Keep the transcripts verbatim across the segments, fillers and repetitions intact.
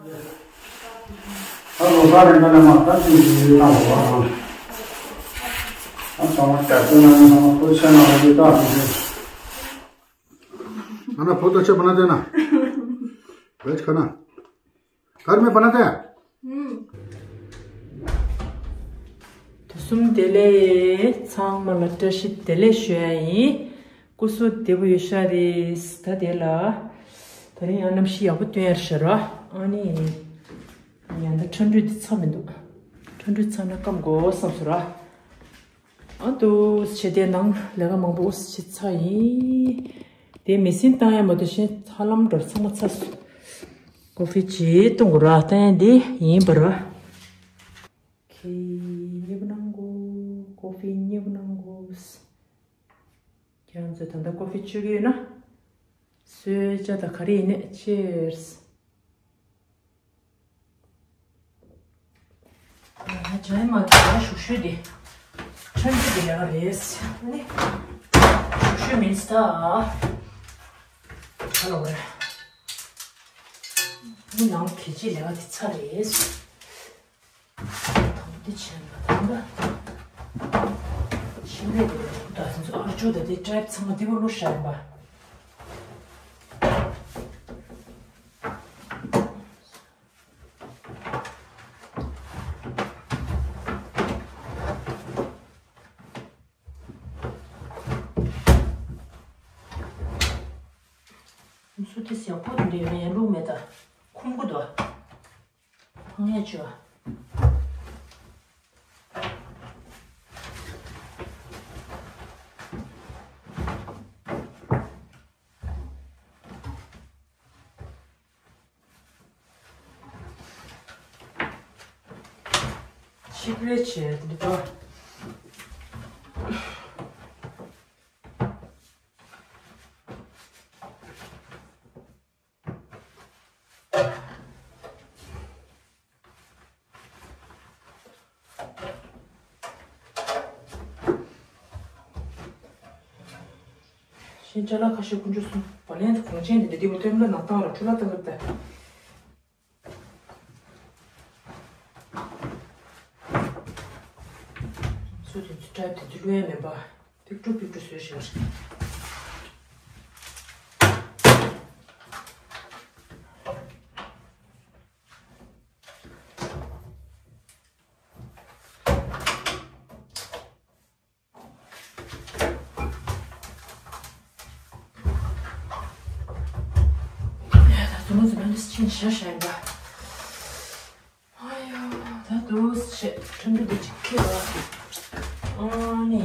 ད་ལོ་ཟླ་རིང་ག་ནས་མ་ད་ཅིག་ཡིན་ཡིན་ན་འོ། ཨ་ཚང་མ་ག་ཚོད་ན་ཚང་མ་ཐུགས་ཆེ་གནང་རོགས་ཞུ་ད་ཟེར། ང་ན་བོད་དུ་ཆེ་བ་ན་དེ་ན། བེད་ཁ་ན། གར་མེད་པ་ན་དེ། དུས་གསུམ་བདེ་ལེགས། ཚང་མ་ལ་བཀྲ་ཤིས་བདེ་ལེགས་ཞུ་ཡ་ཡིན། སྐུ་གཟུགས་བདེ་པོ་ཡོད་ཤག་རེད། ད་དེ་ལ་དེ་རིང་ཡང་གནམ་གཤིས་ཡག་པོ་སྟོན་ཡར་ཤར་བ། ཨ་ནི་ཡང་ད་ཁྲ་འགྲོས་དེ་ཚ་མི་འདུག་ཁྲ་འགྲོས་ཚ་ན་སྐམ་དགོས་བསམ་སོང་ར། ཨ་ཏོ་ཆེ་དེ་ནང་ལས་ཀ་མང་པོ་ཞིག་ཚ་ཡིན། དེ་མེ་སྲིན་བཏང་ཡ་མ་གཏོགས་གཞན་ཚ་ལམ་འགྲོ་ཚང་མ་ཚ་སོང་། ཀོ་ཧྥི་ཅིག་བཏུང་དགོས་ར། བཏང་ཡ་འདི་ཡིན་པ་ར། ཁེ་ཉེ་པོ་གནང་གོ། ཀོ་ཧྥི་ཉེ་པོ་གནང་གོ། ཁྱེད་རང་ཚོས་ད་ལྟ་ཀོ་ཧྥི་སྤྱོད་ཀྱི་ཡོད་ན། གསོལ་ཇ་དང་ག་རེ་ཡིན་ནས་ཆེར། ཇའི་མ་གི་ཞུ་ཞུ་དེ། ཁྲོན་ཆུ་དེ་ལས་ཀ་རེད། ནི། ཞུ་ཞུ་མིན་སི་ད། ཧ་ལོ་རེད། མི་ནང་གི་ཅི་ལས་ཀ་དེ་ཚ་རེད། དང་དེ་བྱས་ན་དང་པོ། ཤི་མེད་དེ་ད་ཚོ་ཨར་ཅོ་ད་དེ་ཀྲེབ་ཚང་མ་དེ་བོ་ལོ་ཤར་བ། སུ་དེ་ཟེར་ཁོ་དེ་འདྲ་ཡོད་ན་ཡང་བླུགས་མེད་ད། ཁུམ་གུ་འདུག་ཕང་ཡ་ཆུ། ཆིག་རེ་བྱས་འདི་ལྟར། ཤིང་ཅ་ལག་ཁ་ཤས་ཀུན་སྤྱོད་གསུམ་བ་ལན་དུ་གོང་ཆེན་འདི་འདྲ་འདི་བོ་ཐོན་ལ་ནག་ཐང་ར་འཕྲུལ་ལ་བཏང་གི་ད། སུ་དེ་ཚོ་ཀྲེབ་དེ་ཚོ་བླུགས་ཡ་མེད་པ། པིག་ཏྲུ་པིག་ཏྲུ་བཟོས་ཤག་ད་ཚོ་མོ་ཚོ་མ་འདི་ཕྱིན་ཤ་ཤ་ཡིན་པ། ཨ་ཡ། ད་དུ་ཆེ་ཁྲིམས་འདི་ཅིག་ཁྱེར་བ། ཨ་ནི།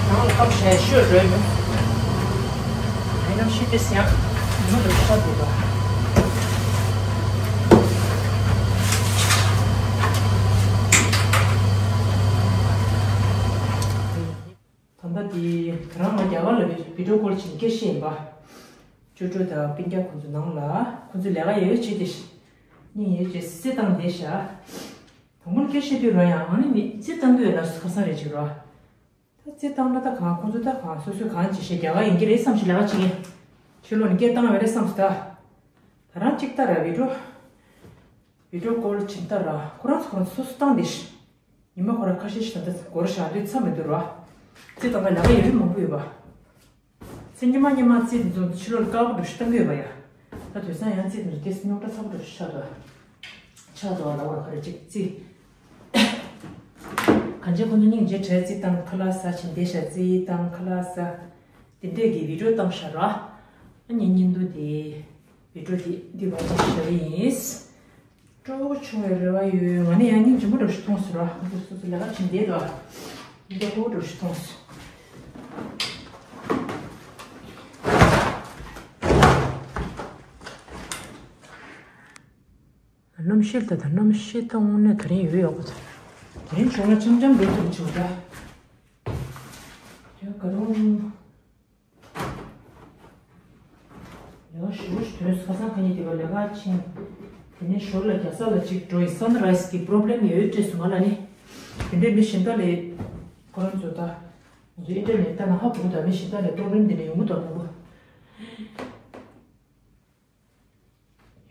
ནང་ལ་ཁབ་ཞལ་ཤོད་རེད་མོད། ཡིན་ནམ་ཤི་ཏེ་སི་ཡང་མི་རུ་ཤ་དེ་ལ། ད་ལྟ་དེ་རང་ང་རྒྱ་གར་ལ་བི་ཌིའོ་ཀོལ་བྱེད་སྐད་ཤེས་ཡིན་པ། ཅོ་ཅོ་དང་སྤུན་ཀྱག་ཁོང་ཚོ་ནང་ལ་ཁོང་ཚོ་ལས་ཀ་ཡོད་བྱེད་དེ་ཤི། སྙིང་ཡོད་བྱེད་སི་བཏང་བསྡད་ཤག་དང་པོ་སྐད་ཆ་དུས་ར་ཡང་ཨ་ནི་མི་རྩིས་བཏང་གི་ཡོད་ན་ཁ་སང་རེད་ཅིག་ར། ད་རྩིས་བཏང་ན་ད་གང་ཁོང་ཚོ་ད་གང་སོ་སོས་གང་བྱེད་ཤེས་རྒྱ་གར་ཡིན་གྱི་རེད་བསམ་ཞིག་ལས་ཀ་བྱེད་ཀྱིན། ཕྱི་ལོགས་ནས་སྐད་བཏང་བ་རེད་བསམ་སོང་ད། ད་རང་གཅིག་ལྟ་ར་བི་ཌིའོ། བི་ཌིའོ་ཀོལ་བྱེད་ལྟ་ར་ཁོ་རང་ཚོ་ཁོ་རང་ཚོ་སོ་སོ་བཏང་བསྡད་ཤག་ཉི་མ་ཁོ་རང་ཁ་ཤས་ཤིག་ད་ལྟ་སྒོར་བཞག་དུས་ཚ་མི་འདུག་ར། རྩིས་བཏང་ན་ལས་ཀ་ཡོད་རིགས་མང་པོ་ཡོད་པ། ཚེ་ཉི་མ་ཉི་མ་རྩིས་འདི་ཚོ་ཕྱི་ལོགས་ལ་དཀར་པོ་འདྲ་ཞིག་བཏང་གི་ཡོད་པ་ཡ། ད་དུས་སང་ཡང་རྩིས་འདི་ཚོ་སྐྱེས་སུ་རྙོག་དྲ་ཚ་པོ་འདྲ་ཞིག་ཆགས་འདུག་ཆགས་འདུག་ལ་བར་ཁ་རེ་གཅིག་རྩིས། གང་ཅི་ཁོ་ཚོ་སྙིང་རྗེ་བྲལ་རྩིས་བཏང་ཁ་ལག་ཟ་བྱིན་བསྡད་ཤག་རྩིས་བཏང་ཁ་ལག་ཟ། དེ་འདྲས་ཀྱི་བི་ཌིའོ་བཏང་ཤག་ར། ཨ་ནི་བརྙན་ཐུང་དེ་བི་ཌིའོ་དེ་འདི་བར་དུ་ཞུ་ཡིན། སྤྲོ་པོ་བྱུང་བའི་རེ་བ་ཡོད། ང་ནི་ཡང་སྙིང་རྗེ་མོ་འདྲ་ཞིག་མཐོང་སོང་ར། ང་ཚོ་སོ་སོ་ལས་ཀ་བྱེད་བསྡད་དོ། སྙིང་རྗེ་སྤྲོ་པོ་འདྲ་ཞིག་མཐོང་སོང་། གནམ་གཤིས་ལྟ་ད་གནམ་གཤིས་ད་དངོས་གནས་དེ་རིང་ཡོད་ཡག་པོ་འདུག་དེ་རིང་བྱུང་ན་འཆམ་འཆམ་འགྲོ་ཐུབ་བྱུང་ད། ཡ་ག་རུང་། ཡང་ཞུ་ཞུ་དོན་ཁ་སང་ཁ་ཉིན་དེ་བ་ལས་ཀ་ཕྱིན། དེ་ནས་ཞོར་ལ་རྒྱ་ས་ལ་གཅིག་འགྲོ་ཡི་སན་རའི་སི་གི་པོ་རོ་བི་ལེམ་ཡོད་བྲིས་སོང་ང་ལ་ནི། དེ་འདྲའི་མི་གཞན་དག་ལས་ཁོ་རང་ཚོ་ད། ང་ཚོ་ཨིན་ཊར་ནེ་ཊི་ད་ནང་ཧ་གོ་ད་མི་གཞན་དག་ལས་པོ་རོ་བི་ལེམ་དེ་འདྲ་ཡོང་གི་འདུག་ད་ཁོ།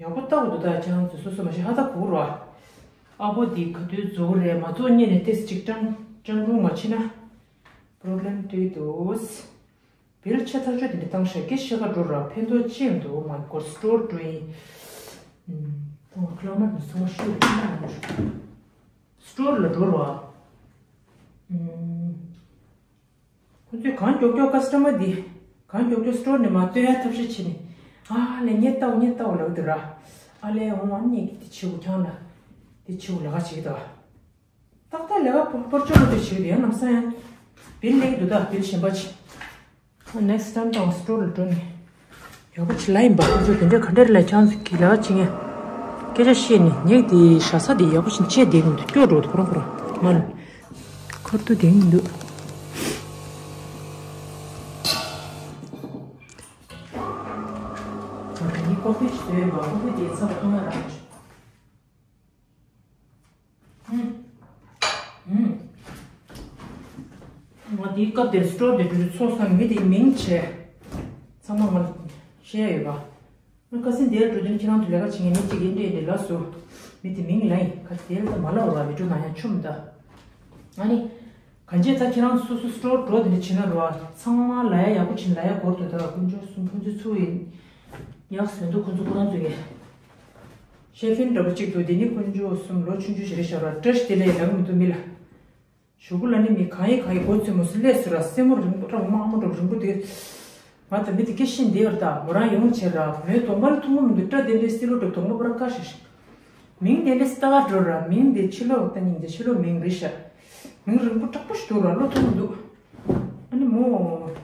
ཡག་པོ་ལྟ་དགོས་འདུག་ད་ཅང་ཚོས་སོ་སོ་མ་ཤེས་ཧ་ད་གོ་རོ། ཨ་པོ་འདི་ག་དུས་རྫོགས་རེད་མ་རྫོགས་སྔོན་ནས་ཏེས་ཅིག་ཀྲང་ཀྲང་རུང་མ་ཕྱིན་ན་པོ་རོབ་ལེམ་འདུག་བིལ་ཆེ་ཐག་ཆོད་དེ་འདྲ་བཏང་ཤག་སྐད་ཤེས་ཀ་འགྲོ་ར་ཕན་ཐོགས་ཅི་ཡང་འདུག་མ་གོ་སི་ཊོར་འགྲོ་ཡིན། ཨུམ། ཏོང་ཁ་ལ་མ་འདུག་སོང་ཤུ་ཡོད་ན་མ་འདུག་སི་ཊོར་ལ་འགྲོ་ར། ཨུམ། ཁོ་ཚོས་གང་མགྱོགས་མགྱོགས་ཀ་སི་ཊ་མར་འདི་གང་མགྱོགས་མགྱོགས་སི་ཊོར་ནས་མར་སྟོན་ཡ་ཐབས་ཤེས་བྱས་ནས་ཨ་ལས་ངས་ལྟའོ་ངས་ལྟའོ་ལབ་འདུག་ར། ཨ་ལས་འོང་ཨ་ནི་ངས་འདི་བྱེད་དགོས་ཁྱང་ལ་འདི་བྱེད་དགོས་ལས་ཀ་བྱེད་ཀྱི་འདུག་ཏག་ཏག་ལས་ཀ་སྤོར་སྤོར་ཆོག་མི་འདུག་བྱེད་ཀྱི་འདུག་ཡང་ལམ་སང་ཡང་བིལ་ལེགས་འདུག་ད་བིལ་གཞན་པ་ཅིག་ཨ་ནེག་སི་ཊའིམ་དང་སི་ཊོར་ལ་འགྲོ་ནས་ཡག་པོ་ཅིག་ལ་ཡིན་པ་ཁོ་ཚོ་དེ་འདྲ་ག་འདྲ་ལ་ཆང་གི་ལ་ཅིག་ངས་སྐད་ཆ་བཤད་ནས་ངས་དེ་ཞྭ་ས་དེ་ཡག་པོ་ཞིག་བཅད་བསྡད་ཀྱི་འདུག་སྐྱོ་འགྲོ་འདུག་ཁོ་རང་ཁོ་རང་མ་ཁར་ཏུ་དེ་ཡིན་འདུག་ཁོ་རང་ནི་ཀོ་ཕི་ཞིག་བཟོས་པ་ཁོ་ཕི་དེ་ཚ་བ་ཐུང་ང་རང་ཆུ། ང་དེའི་སྐབས་དེར་སི་ཊོར་དེ་འགྲོ་དུས་ཚོགས་སམ་མི་དེའི་མིང་བྱས། ཚང་མ་ང་ལ་བཤད་ཡ་ཡོད་པ། ང་ཁ་སང་དེར་འགྲོ་དུས་ཁྱེད་རང་ཚོ་ལས་ཀ་བྱེད་མཁན་མི་གཅིག་ཡིན་འདྲ་ཡིན་འདྲ་ལབ་སོང་། མི་དེ་མིང་ལ་ཡིན་ཁ་དེ་ལ་མ་ལབ་ར་བི་ཀྲུ་ན་ཡང་ཆུམ་ད། ཨ་ནི། གང་བྱས་ད་ཁྱེད་རང་སོ་སོ་སི་ཊོར་འགྲོ་དེ་འདྲ་བྱེད་ན་ར་ཚང་མ་ལ་ཡ་ཡག་པོ་བྱེད་ལ་ཡ་གོར་དུ་ད་དཀོན་མཆོག་གསུམ་ཁོང་ཚོའི་ཚུགས་ཡིན། ཡག་སོན་དུ་ཁོང་ཚོ་ཁོ་རང་ཚོ་ཡིན། ཤེ་ཕིན་འདྲ་པོ་གཅིག་འདུག་དེ་ནི་དཀོན་མཆོག་གསུམ་ལོ་ཆུང་ཆུང་ཞིག་རེད་ཤག་ར་བཀྲ་ཤིས་བདེ་ལེགས་ལབ་མི་འདུག་མི་ལ། གཞུག་གུ་ལ་ནི་མི་གང་ཡིན་གང་ཡིན་མགོ་ཚོས་མོ་སུ་ལས་སུ་ར་སེན་མོ་རིང་པོ་ར་དམར་མོ་འདྲ་རིང་པོ་དེ། ང་ད་མི་དེ་སྐད་ཤེས་འདི་བར་ད་མོ་རང་ཡོང་བྱེད་ར་མོའི་གདོང་པ་ལ་ཐུག་མོ་མི་འདུག་སྐྲ་དེ་འདྲའི་སི་ལོ་འདྲ་གདོང་པ་པ་ར་དཀར་ཤ་ཤ། མིང་དེ་འདྲའི་སི་ཏ་ག་འགྲོ་ར་མིང་དེ་ཕྱི་ལོགས་ལྟ་ཉིན་དེ་ཕྱི་ལོགས་མིང་རེད་ཤག་མིང་རིང་པོ་དྲག་པོ་ཞིག་འདུག་ར་བློ་ཐུག་མི་འདུག་ཨ་ནི་མོ།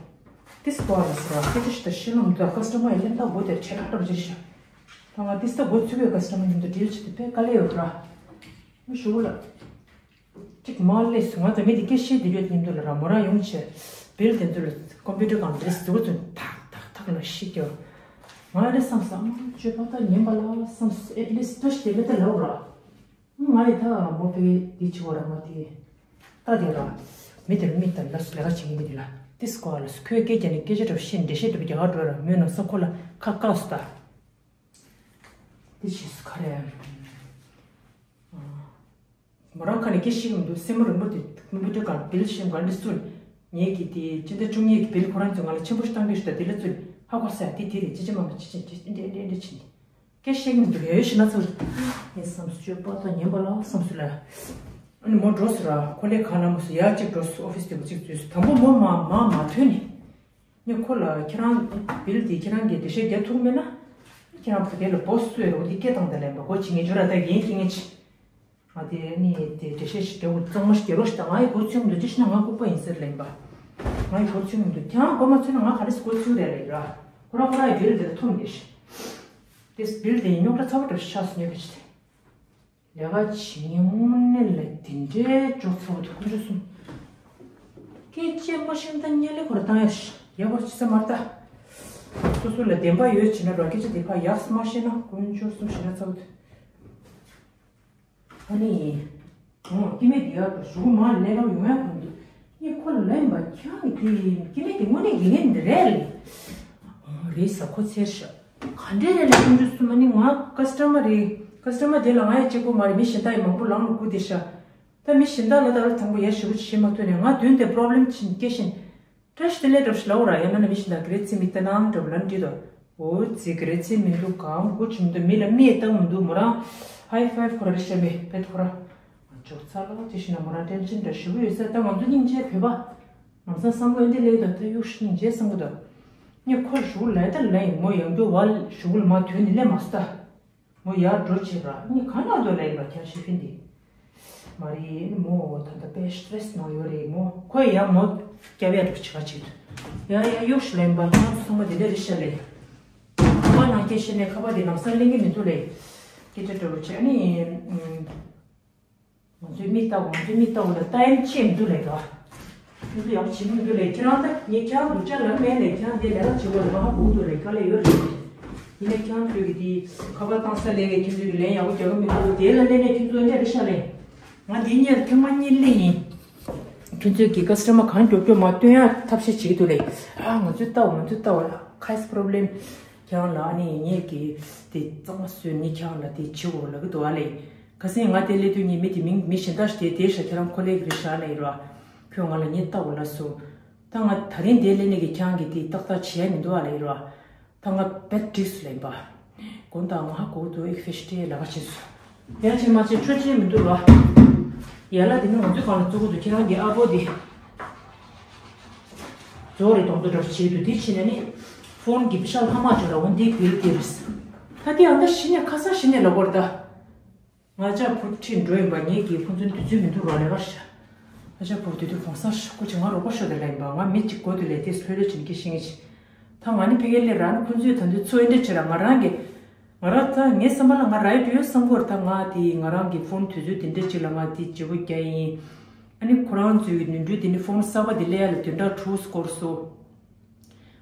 ཏིས་ཀོ་ཨ་ལ་སི་ར་སྐད་ཆ་ཞིག་ད་ཤེས་ལམ་འདུག་ཀ་སི་ཊ་མར་ཡིན་ལ་ད་བོ་དེར་ཆེ་ཁ་གྲབ་ཅིག་ཤག་ད་ང་ཏིས་ད་བོ་ཚུགས་པའི་ཀ་སི་ཊ་མར་ཡིན་དུ་ཌིལ་བྱེད་དུ་དཔེ་དཀའ་ལས་ཡོད་ར། མི་ཞུ་ལ། ཅིག་མ་ལས་སུ་ང་ད་མི་དེ་སྐད་ཤེས་དེ་ཡོད་ཉིན་དུ་ལ་ར་མོ་རང་ཡོང་ཆེ། བིལ་དེ་ཚོ་ལ་ཀོམ་པུ་ཊར་གང་དེ་ཟུར་ཚུན་ཐག་ཐག་ཐག་ལ་ཤི་ཀྱོ། ང་རེ་བསམ་བསམ་སྤྱོད་པ་ད་ཉན་པ་ལ་བསམ་ཨེ་ཊི་ལིསི་ཊི་ཏོ་ཞིག་དེ་མེད་ད་ལབ་ར། ང་ཡི་ད་མོ་པའི་དེ་ཆུ་བ་ར་མ་དེ། ད་དེ་ར། མི་དེར་མི་དང་ལ་སུ་ལས་ཀ་བྱེད་མི་དེ་ལ་ཏིས་ཀོ་ཨ་ལ་སུ་ཁོའི་སྐད་རྒྱག་ནས་སྐད་ཆ་འདྲ་བཤད་འགྲེལ་བཤད་འདྲ་རྒྱག་ག་འགྲོ་ར་མོས་ནམ་ས་ཁོ་ལ་ཁ་བཀག་སུ་ད། དེ་ཤེས་སུ་ག་རེ། མོ་རང་ཁ་ནས་སྐད་ཤེས་མི་འདུག་སེན་མོ་རིང་པོ་དེ་མི་འདུག་གང་བིལ་ཤེས་གང་འདི་སུ། ངེད་ཀྱི་དེ་སྤྱི་ཟླ་བཅུ་གཉིས་ཀྱི་བིལ་ཁོ་རང་ཚོས་ང་ལ་ཆེན་པོ་ཞིག་བཏང་གི་ཞུ་ད་དེ་ལ་ཚུར་ཧ་གོ་ས་དེ་དེ་རེད་ཅི་ཅི་མ་མ་ཅི་ཅི་ཅི་འདྲེ་འདྲེ་འདྲེ་ཕྱིན། སྐད་ཤེས་མི་འདུག་ཡོད་ཤི་ན་ཚུར། ངས་བསམ་སུ་སྤྱོད་པ་དང་ཉན་པ་ལ་བསམ་སུ་ལ། ཨ་ནི་མོ་འགྲོ་སུ་ར་ཁོ་ལས་གང་ལ་མོ་སུ་ཡར་གཅིག་འགྲོ་སུ་ཨོ་ཕི་སི་དེ་མོ་གཅིག་འཛུལ་སུ་དང་པོ་མོ་མ་མ་མ་ཐོན་ནི། ངས་ཁོ་ལ་ཁྱེད་རང་བིལ་དེ་ཁྱེད་རང་གིས་འགྲེལ་བཤད་རྒྱག་ཐུབ་མེད་ན། ཁྱེད་རང་བུ་དེ་ལ་བོ་སུ་ཡོད་རེད་འོ་དེ་སྐད་བཏང་དང་ལན་པ་གོ་ཅི་ངས་ཇོ་ར་ད་ཡིན་གྱི་ངས་ཅི། ང་དེ་ནི་དེ་འགྲེལ་བཤད་ཞིག་རྒྱག་དགོས་གཙང་མ་ཞིག་རྒྱག་རོགས་ཞིག་དང་ང་ཡི་གོ་ཚོད་མི་འདུག་ཅི་ཤི་ན་ང་ལྐུགས་པ་ཡིན་ཟེར་ལན་པ། ང་ཡི་གོ་ཚོད་མི་འདུག་ཁྱེད་རང་གོ་མ་ཚོད་ན་ང་ག་རེ་གོ་ཚོད་རེད་ལ་ཡིན་ར། ཁོ་རང་ཁོ་རང་ཡི་བིལ་དེ་ལ་ཐུམ་དེ་ཤི། དེ་བིལ་དེ་རྙོག་དྲ་ཚ་པོ་འདྲ་ཤག་སུ་ཉོས་པ་ཅི་དེ། ལས་ཀ་བྱེད་མཁན་དངོས་གནས་ལ་དེ་འདྲའི་ཅོག་ཚ་བོ་དེ་དཀོན་མཆོག་གསུམ། སྐད་ཆ་མ་ཤེས་ད་དམྱལ་ལས་ཁོ་ར་བཏང་ཡ་ཤི་ཡ་བར་ཅི་ས་མར་ལྟ། སོ་སོ་ལ་བདེན་པ་ཡོད་བྱས་ན་ར་སྐད་ཆ་དེ་ཕ་ཡག་མ་ཤེས་ན་དཀོན་མཆོག་གསུམ་ཤི་ན་ཚ་བོ་དེ། ཨ་ནི། ཨོ་སྐྱེ་དམན་དེ་ཡག་གི་ཞུ་གུ་མ་ལས་ཀ་ཡོང་ཡ་གང་འདུག་ངས་ཁོ་ལ་ལན་པ་ཁྱང་གི་དེ་སྐྱེ་དམན་དེ་དངོས་གནས་དགེ་རྒན་འདི་རེད་ལེ། ཨོ་རེད་ས་ཁོ་ཚེར་ཤག་ག་འདྲས་རེད་ལེ་དཀོན་མཆོག་གསུམ། ཨ་ནི་ང་ཀ་སི་ཊ་མར་རེད། ཀ་སི་ཊ་མར་དེ་ལ་ང་ཡི་གཅིག་པོ་མ་རེད། མི་གཞན་དག་ཡི་མང་པོ་ལངས་ནས་སྒུག་བསྡད་ཤག་ད་མི་གཞན་དག་ལ་ད་ར་དང་པོ་ཡ་ཞུ་གུ་ཅི་བྱེད་མ་ཐུབ་ནས་ང་དོན་དེ་པོ་རོབ་ལེམ་ཆེན་སྐྱེ་བཞིན། བཀྲ་ཤིས་བདེ་ལེགས་འདྲ་ཞིག་ལབ་ར་ཡང་ན་ནི་མི་ཞིག་དང་ག་རེ་རྩིས་མི་ལྟ་ནའང་འདྲ་བ་ལབ་འདྲི་དོ། འོ་ཙི་ག་རེ་རྩིས་མི་འདུག་གང་དགོས་ཀྱི་མི་འདུག་མི་ལ་མིས་བཏང་མི་འདུག་མོ་རང་ཧའི་ཕའིབ་ཁོ་ར་རེ་བཤད་མེད་བེད་ཁོ་ར། ང་ཅོག་ཚ་ལོ་དེ་ཤི་ན་མོ་རང་ཏན་ཅིན་འདྲ་ཞུ་གི་ཡོད་ས་ད་ང་ཚོ་སྙིང་རྗེ་བོད་པ། ལམ་སང་བསམ་བློ་འདི་ལས་ད་ད་གཡུག་ཤི་སྙིང་རྗེ་བསམ་གི་འདུག་ངས་ཁོར་ཞུ་ལ་ད་ལ་ཡིན་མོ་ཡང་འདུག་བ་ཞུ་གུ་ལ་མ་དོན་ནི་ལས་མ་སུ་ད། མོ་ཡར་འགྲོ་བྱེད་ར་ནི་ག་ན་འདོད་ལ་ཡིན་པ་ཁྱང་ཤེས་ཕིན་འདི། མ་རེད་མོ་ད་ལྟ་དཔེ་སི་ཊི་རེ་སི་ནང་ཡོད་རེད་མོ་ཁོས་ཡང་མོ་སྐྱབས་ཡ་འགྲོ་བྱེད་ཁ་བྱེད་དུ། ཡ་ཡ་གཡུག་ཤི་ལ་ཡིན་པ་ཁྱང་ཚོ་ཚང་མ་དེ་འདྲ་རེད་ཤ་ལེ། ཁ་པར་ནང་སྐད་བཤད་ནས་ཁ་པར་དེ་ལམ་སང་ལེན་གི་མི་འདུག་ལེ། སྐད་ཆ་འདྲ་བོ་བྱས་ནི། ང་ཚོའི་མིག་ལྟ་བ་ང་ཚོའི་མིག་ལྟ་བ་ལ་ལྟ་ཡམ་ཆེ་མི་འདུག་ལེ་ག་ཁྱོད་ཚོ་ཡག་བྱེད་མི་འདུག་ལེ་ཁྱེད་རང་ད་ངས་ཁྱེད་རང་སྡུག་ཅག་ལ་མེད་ལེ་ཁྱེད་རང་དེ་ལས་ཀ་བྱེད་དགོས་ལེ་མ་ཧ་གོ་འདུག་ལེ་ག་ལེ་ཡོད་རེད། ཡིན་ནའི་ཁྱེད་རང་ཚོས་ཀྱི་དེ་ཁ་པར་བཏང་ས་ལས་ཀའི་ཁྱོད་ཚོས་ཀྱི་ལན་ཡག་པོ་རྒྱག་གི་མི་འདུག་དེ་ལ་ལན་ནས་ཁྱོད་ཚོ་འདྲ་རེད་ཤག་ལེ། ང་འདི་གཉིས་ལ་ཐེངས་མ་གཉིས་ལེ་ཡིན། ཁྱོད་ཚོས་ཀྱི་ཀ་སི་ཊ་མར་གང་མགྱོགས་མགྱོགས་མ་སྟོན་ཡ་ཐབས་ཤེས་བྱེད་ཀྱི་འདུག་ལེ། ཨ་ང་ཚོས་ལྟ་བ་ང་ཚོས་ལྟ་བ་ཁ་ཡིས་པོ་རོབ་ལེམ། ཁྱེད་རང་ལ་ཨ་ནི་ངེད་ཀྱི་དེ་གཙང་མ་བཟོས་ནི་ཁྱེད་རང་ལ་དེ་བྱེད་དགོས་ལབ་ཀྱི་འདུག་ཨ་ལེ། ཁ་སང་ང་དེ་སླེབས་དུས་ངས་མི་དེ་མིང་མི་གཞན་དག་ཞིག་དེ་དེ་ཤ་ཁྱེད་རང་ཁོ་ལེགས་རེད་ཤག་ལབ་ཡིན་ར། ཁོས་ང་ལ་ངས་ལྟ་དགོས་ལབ་སོང་། ད་ང་དེ་རིང་དེ་སླེབས་ནི་གི་ཁྱེད་རང་གི་དེ་ཏག་ཏག་བྱེད་ཡ་མི་འདུག་ཨ་ལབ་ཡིན་ར། ད་ང་བེད་འགྲིག་སོང་ལབ་ཡིན་པ། དགོངས་དག་ང་ཧ་གོ་འདུག་ཨེག་ཕེ་ཤི་ཏི་ལ་ཁ་ཕྱིན་སོང་། ཡ་ཆེ་མ་ཆེ་ཆོ་ཆེ་མི་འདུག་ར། ཡ་ལ་དེ་ནི་ང་ཚོའི་སྒང་ལ་བཙུགས་ཀྱི་འདུག་ཁྱེད་རང་གི་ཨ་ཕོ་དེ། རྫོགས་རེ་གཏོང་དུ་འགྲོ་བྱེད་དུ་འདི་ཕྱིན་ནས་ནི། ཕོན་གྱི་པེ་ཤ་ལྷག་མ་བྱོས་ར་འོན་ཏེ་བིལ་དེ་རེད། ད་དེ་ཨ་མདའ་ཤི་ནས་ཁ་སང་ཤི་ནས་ལབ་པར་ད། ང་ཅག་བུ་ཁྲིད་འགྲོ་ཡིན་པ་ངེད་ཀྱིས་ཁོང་ཚོའི་དུས་ཚོད་མི་འདུག་ར་ལས་ཀར་ཤ། ང་ཅག་བུ་དེ་དུས་གོང་ས་ཤ་ཁོ་ཅིག་ང་རོགས་པ་ཤོད་དེ་ལ་ཡིན་པ་ང་མི་གཅིག་གོ་དེ་ལས་དེ་ལྷོད་ལྷོད་བྱེད་ཀྱི་ཤེས་ངེས་ཤིག་ད་ང་ནི་ཕ་གིར་སླེབས་ར་ནི་ཁོང་ཚོས་ད་དུས་ཚོད་འདྲ་བྱེད་ར་ང་རང་གི་ང་རང་ད་ངའི་བསམ་པ་ལ་ང་རའི་དུས་ཡོད་བསམ་གོ་ར་ད་ང་དེ་ང་རང་གི་ཕོན་དུས་ཚོད་དེ་འདྲ་ཅིག་ལ་ང་དེ་བརྗེ་པོ་རྒྱག་ཡིན། ཨ་ནི་ཁོ་རང་ཚོའི་ནོར་འཁྲུལ་དེ་ནི་ཕོན་གསར་པ་དེ་སླེབས་ཡ་ལ་བདུན་ཕྲག་དྲུག་འགོར་སོང་།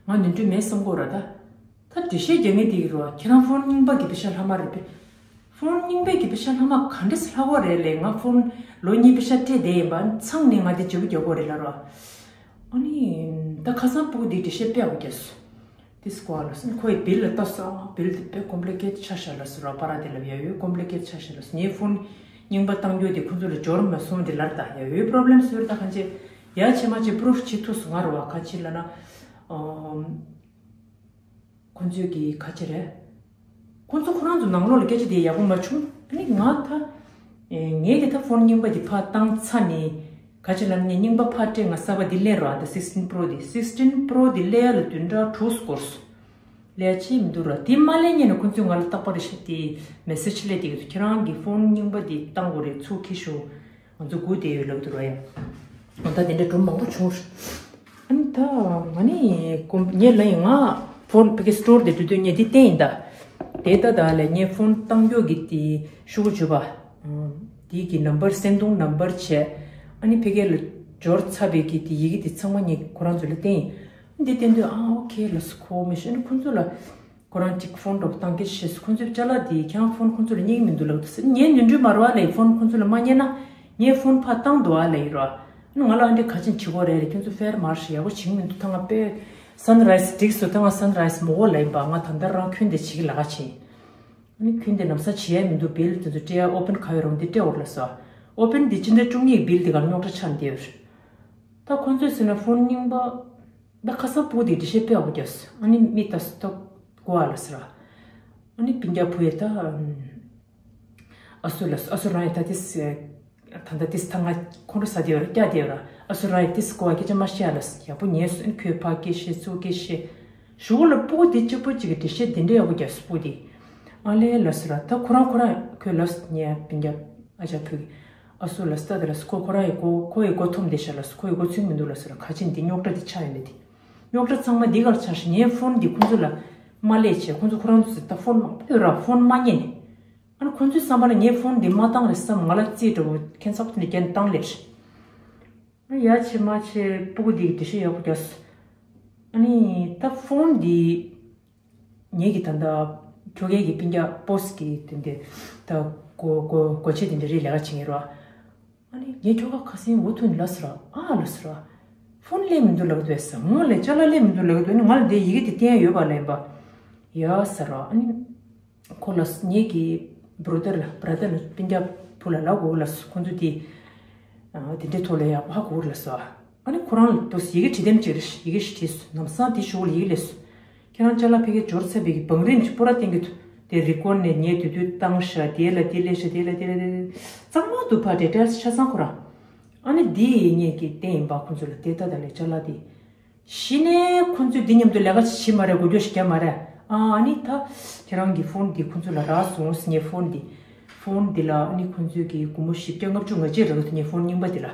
ང་ནོར་འཁྲུལ་མེད་བསམ་གོ་ར་ད། ད་འགྲེལ་བཤད་རྒྱག་མཁན་དེ་གི་རོ་ཁྱེད་རང་ཕོན་རྙིང་པ་གི་པེ་ཤ་ལྷག་མ་རེད་པས། ཕོན་རྙིང་པའི་གི་པེ་ཤ་ལྷག་མ་ག་འདྲས་ལྷག་གོ་རེད་ལས་ང་ཕོན་ལོ་གཉིས་པེ་ཤ་སྤྲད་བསྡད་ཡིན་པ་ཚང་ནས་ང་དེ་བརྗེ་པོ་རྒྱག་གོ་རེད་ལ་རོ། ཨ་ནི། ད་ཁ་སང་སྤུ་གུ་འདིས་འགྲེལ་བཤད་དཔེ་ཡག་པོ་རྒྱབ་སོང་། དེ་སྐོར་ལ་སོང་ཁོ་ཡི་བིལ་ལ་ལྟ་སོང་བིལ་དེ་དཔེ་ཀོམ་པི་ལི་ཀེ་ཊི་ཆགས་ཤག་ལ་སོང་ར་པ་ར་དེ་ལ་ཡ་ཡོད་ཀོམ་པི་ལི་ཀེ་ཊི་ཆགས་ཤག་ལ་སོང་ངའི་ཕོན་རྙིང་པ་བཏང་རྒྱུ་དེ་ཁོ་ཚོ་ལ་འབྱོར་མ་སོང་དེ་ལར་ད་ཡ་ཡོད་པོ་རོབ་ལེམ་སོང་ད་གང་བྱེད་ཡ་བྱེད་མ་བྱེད་པུ་རུབ་བྱེད་ཐུབ་སོང་ང་ར་བ་ག་ཅི་ལ་ན། ཨམ། ཁོ་ཚོས་ཀྱི་ག་ཅི་རེད། ཁོ་ཚོ་ཁོ་རང་ཚོ་ནང་ལོགས་ལ་སྐད་ཆ་དེ་ཡག་པོ་མ་བྱུང་། ཨ་ནི་ང་ད། ངས་ཀྱི་ད་ཕོན་རྙིང་པ་དེ་ཕར་བཏང་ཚར་ནས། ག་ཅི་ལབ་ནས་རྙིང་པ་ཕར་སྤྲད་ང་གསར་པ་དེ་སླེབས་རོགས་ད་སིགས་ཊིན་པོ་རོ་དེ་སིགས་ཊིན་པོ་རོ་དེ་སླེབས་ཡ་ལ་བདུན་ཕྲག་དྲུག་འགོར་སོང་། ལས་བྱེད་མི་འདུག་ར་དེ་མ་སླེབས་སྔོན་ནས་ཁོ་ཚོས་ང་ལ་རྟག་པར་རེ་ཞིག་དེ་མེ་སེ་ཇི་སླེབས་དེ་ཁྱེད་རང་གི་ཕོན་རྙིང་པ་དེ་བཏང་དགོས་རེད་ཚུར་ཁྱེར་ཤོག་ང་ཚོ་སྒུག་བསྡད་ཡོད་ལབ་འདུག་ར་ཡ། ད་དེ་འདྲ་སྒྲུང་མང་པོ་བྱུང་། ཨ་ནི་ད་ང་ནི་ཀོམ་ངས་ལབ་ཡིན་ང་ཕོན་ཕ་གི་སི་ཊོར་དེ་འགྲོ་དུས་ངས་འདི་བསྟན་ཡིན་ད། དེ་ད་ད་ལས་ངས་ཕོན་བཏང་རྒྱུ་གི་དེ་ཤོག་གུ་བརྗོད་པ། དེ་གི་ནམ་བར་སེང་གདོང་ནམ་བར་བྱས། ཨ་ནི་ཕ་གི་ལ་འབྱོར་ཚར་བའི་གི་དེ་ཡི་གེ་དེ་ཚང་མ་ངས་ཁོ་རང་ཚོ་ལ་བསྟན་ཡིན། འདི་བསྟན་དུས་ཨ་ཨོ་ཁེ་ལ་སུ་ཁོ་མི་ཤེས་ཨ་ནི་ཁོ་ཚོ་ལ། ཁོ་རང་གཅིག་ཕོན་འདྲ་པོ་བཏང་གི་ཤེས་སོང་། ཁོ་ཚོའི་ཅ་ལག་དེ་ཁྱེད་རང་ཕོན་ཁོ་ཚོ་ལ་རྙེད་ཀྱི་མི་འདུག་ལབ་འདུག་ཟེར། ངའི་ནོར་འཁྲུལ་མ་རེད་པ་ལབ་ཡིན། ཕོན་ཁོ་ཚོ་ལ་མ་རྙེད་ན་ངས་ཕོན་ཕར་བཏང་འདུག་ཨ་ལབ་ཡིན་རོ། ང་ལ་ཨ་འདྲས་ག་ཅིན་བྱེད་དགོས་རེད་ལབ། ཁྱོད་ཚོ་ཕེར་མར་ཞིག་ཡག་པོ་བྱེད་ཀྱི་མི་འདུག་ད་ང་དཔེ་སན་རའི་སི་འགྲིག་སོང་། ད་ང་སན་རའི་སི་མོ་གོ་ལབ་ཡིན་པ། ང་ད་ལྟ་རང་ཁྱོན་དེ་བྱེད་ཀྱི་ལ་ཁ་ཕྱིན། ཨ་ནི་ཁྱོན་དེ་ལམ་སང་བྱེད་ཡ་མི་འདུག་བིལ་དེ་ཚོ་སྤྲད་ཡ་ཨོ་པན་ག་ཡོད་རུང་དེ་སྤྲད་འོར་ལ་སོ། ཨོ་པན་དེ་སྤྱི་ཟླ་བཅུ་གཉིས་བིལ་དེ་གར་རྙོག་དྲ་ཆགས་བསྡད་ཡོད། ད་ཁོ་ཚོས་ཟེར་ན་ཕོན་རྙིང་པ། ད་ཁ་སང་སྤུ་གུ་དེ་འགྲེལ་བཤད་དཔེ་ཡག་པོ་རྒྱབ་སོང་། ཨ་ནི་མི་ད་སུ་ད་གོ་བ་ལ་ཟེར་བ། ཨ་ནི་སྤུན་ཀྱག་བུ་ཡས་ད། ཨ་སུ་ལ་སུ་ཨ་སུ་རང་ཡས་ད་དེ་ད་ལྟ་དེ་ད་ང་ཁོང་ཁྲོ་ཟ་དེ་ཡོད་ར་སྐྱ་དེ་ཡོད་ར་ཨ་སུ་རང་ཡས་དེ་གོ་བ་སྐད་ཆ་མ་བཤད་ལ་ཡག་པོ་ཉན་སོང་། ཨ་ནི་ཁོས་ཕ་སྐད་བཤད་ཚུར་སྐད་བཤད། གཞུག་ལ་སྤུ་གུ་དེ་གཅིག་པོ་གཅིག་གི་འགྲེལ་བཤད་དེ་འདྲ་ཡག་པོ་རྒྱབ་སོང་སྤུ་གུ་དེ། ཨ་ལས་ལ་སུ་ར་ད་ཁོ་རང་ཁོ་རང་ཁོས་ལ་སུ་ཉན་སྤུན་ཀྱག་ཨ་ཅག་བུ་གི། ཨ་སུ་ལ་སི་ད་དེ་ལ་སི་ཁོ་ཁོ་རང་ཡི་གོ་ཁོ་ཡི་གོ་ཐོམ་དེ་ཤ་ལ་སི་ཁོ་ཡི་གོ་ཚུལ་མི་འདུག་ལ་སི་ར་ག་ཅིན་འདི་རྙོག་དྲ་དེ་ཆགས་ཡོད་ནི་དེ། རྙོག་དྲ་ཚང་མ་འདི་གར་ཆགས་ཤི་ངའི་ཕོན་འདི་ཁོ་ཚོ་ལ་མ་སླེབས་བྱས་ཁོ་ཚོ་ཁོ་རང་ཚོ་ད་ཕོན་མང་པོ་ཡོད་ར་ཕོན་མ་རྙེད་ནི། ཨ་ནི་ཁོ་ཚོའི་བསམ་པ་ལ་ངའི་ཕོན་འདི་མ་བཏང་རེད་བསམ་ང་ལ་རྩིས་འགྲོ་བོ་ཁྱེད་ཚོ་དེ་ནས་རྒྱན་བཏང་ལེར། ཨ་ནི་ཡ་ཆེ་མ་ཆེ་སྤུ་གུ་འདི་གི་འགྲེལ་བཤད་ཡག་པོ་རྒྱབ་སོང་། ཨ་ནི་ད་ཕོན་འདི། ངེད་ཀྱི་ད་ལྟ་ཁྱོ་གའི་གི་སྤུན་ཀྱག་པོ་སི་གི་དེ་འདྲ་ད་སྒོ་སྒོ་སྒོ་ཆེ་དེ་འདྲ་རེད་ལས་ཀ་བྱེད་ངེས་རོ། ཨ་ནི་ངའི་ཁྱོ་ག་ཁ་སང་འུ་ཐུག་ནས་ལབ་སོང་ར་ཨ་ལབ་སོང་ར། ཕོན་སླེབས་མི་འདུག་ལབ་འདུག་ཟེར། ངོ་ལས་ཅ་ལག་སླེབས་མི་འདུག་ལབ་འདུག་ཨ་ནི་ང་ལ་དེ་ཡི་གེ་དེ་བསྟན་ཡ་ཡོད་པ་ལབ་ཡིན་པ། ཡ་ཟེར་ར་ཨ་ནི། ཁོ་ལ་ངེད་ཀྱི་བྷ་ར་དར་ལ་བྷ་ར་དར་ལ་སྤུན་ཀྱག་བུ་ལ་ལབ་དགོས་ལབ་སོང་ཁོ་ཚོ་དེ། དེ་འདྲའི་ཐོག་ལ་ཡག་པོ་ཧ་གོ་རེད་ལབ་སོང་། ཨ་ནི་ཁོ་རང་ལ་ཏོ་ཡི་གེ་བྲིས་དེམ་ཅིག་རེད་ཡི་གེ་ཞིག་བྲིས་སོང་ལམ་སང་དེ་ཞོགས་ལ་ཡི་གེ་སླེབས་སོང་། ཁྱེད་རང་ཅ་ལག་ཕ་གིར་འབྱོར་ཚར་བའི་གི་བང་རིམ་གྱི་སྤོ་ར་བསྟན་གྱི་འདུག་དེ་རི་ཀོར་ནས་ཉལ་དུས་དུས་བཏང་ཤག་དེ་ལ་དེ་ལས་ཤག་དེ་ལ་དེ་ལ་དེ་ལ་གཙང་མ་འདུག་ཕ་དེ་ཏྲལ་ཆ་ཚང་ཁོ་རང་། ཨ་ནི་དེ་ཡི་ངེད་ཀྱི་བསྟན་ཡིན་པ་ཁོ་ཚོ་ལ་དེ་ལྟ་ད་ལས་ཅ་ལག་དེ། གཞི་ནས་ཁོ་ཚོས་འདི་མཉམ་དུ་ལས་ཀ་བྱེད་མ་རེད་གོ་རྒྱུ་ཞིག་རྒྱབ་མ་རེད། ཨ་ཨ་ནི་ད་ཁྱེད་རང་གི་ཕོན་འདི་ཁོ་ཚོ་ལ་རག་སོང་ངས་ཕོན་འདི། ཕོན་འདི་ལ་ཨ་ནི་ཁོ་ཚོས་ཀྱི་སྒོར་མོ་བཞི་བརྒྱ་ལྔ་བཅུ་ང་གཅིག་རག་གི་འདུག་ངས་ཕོན་རྙིང་པ་འདི་ལ།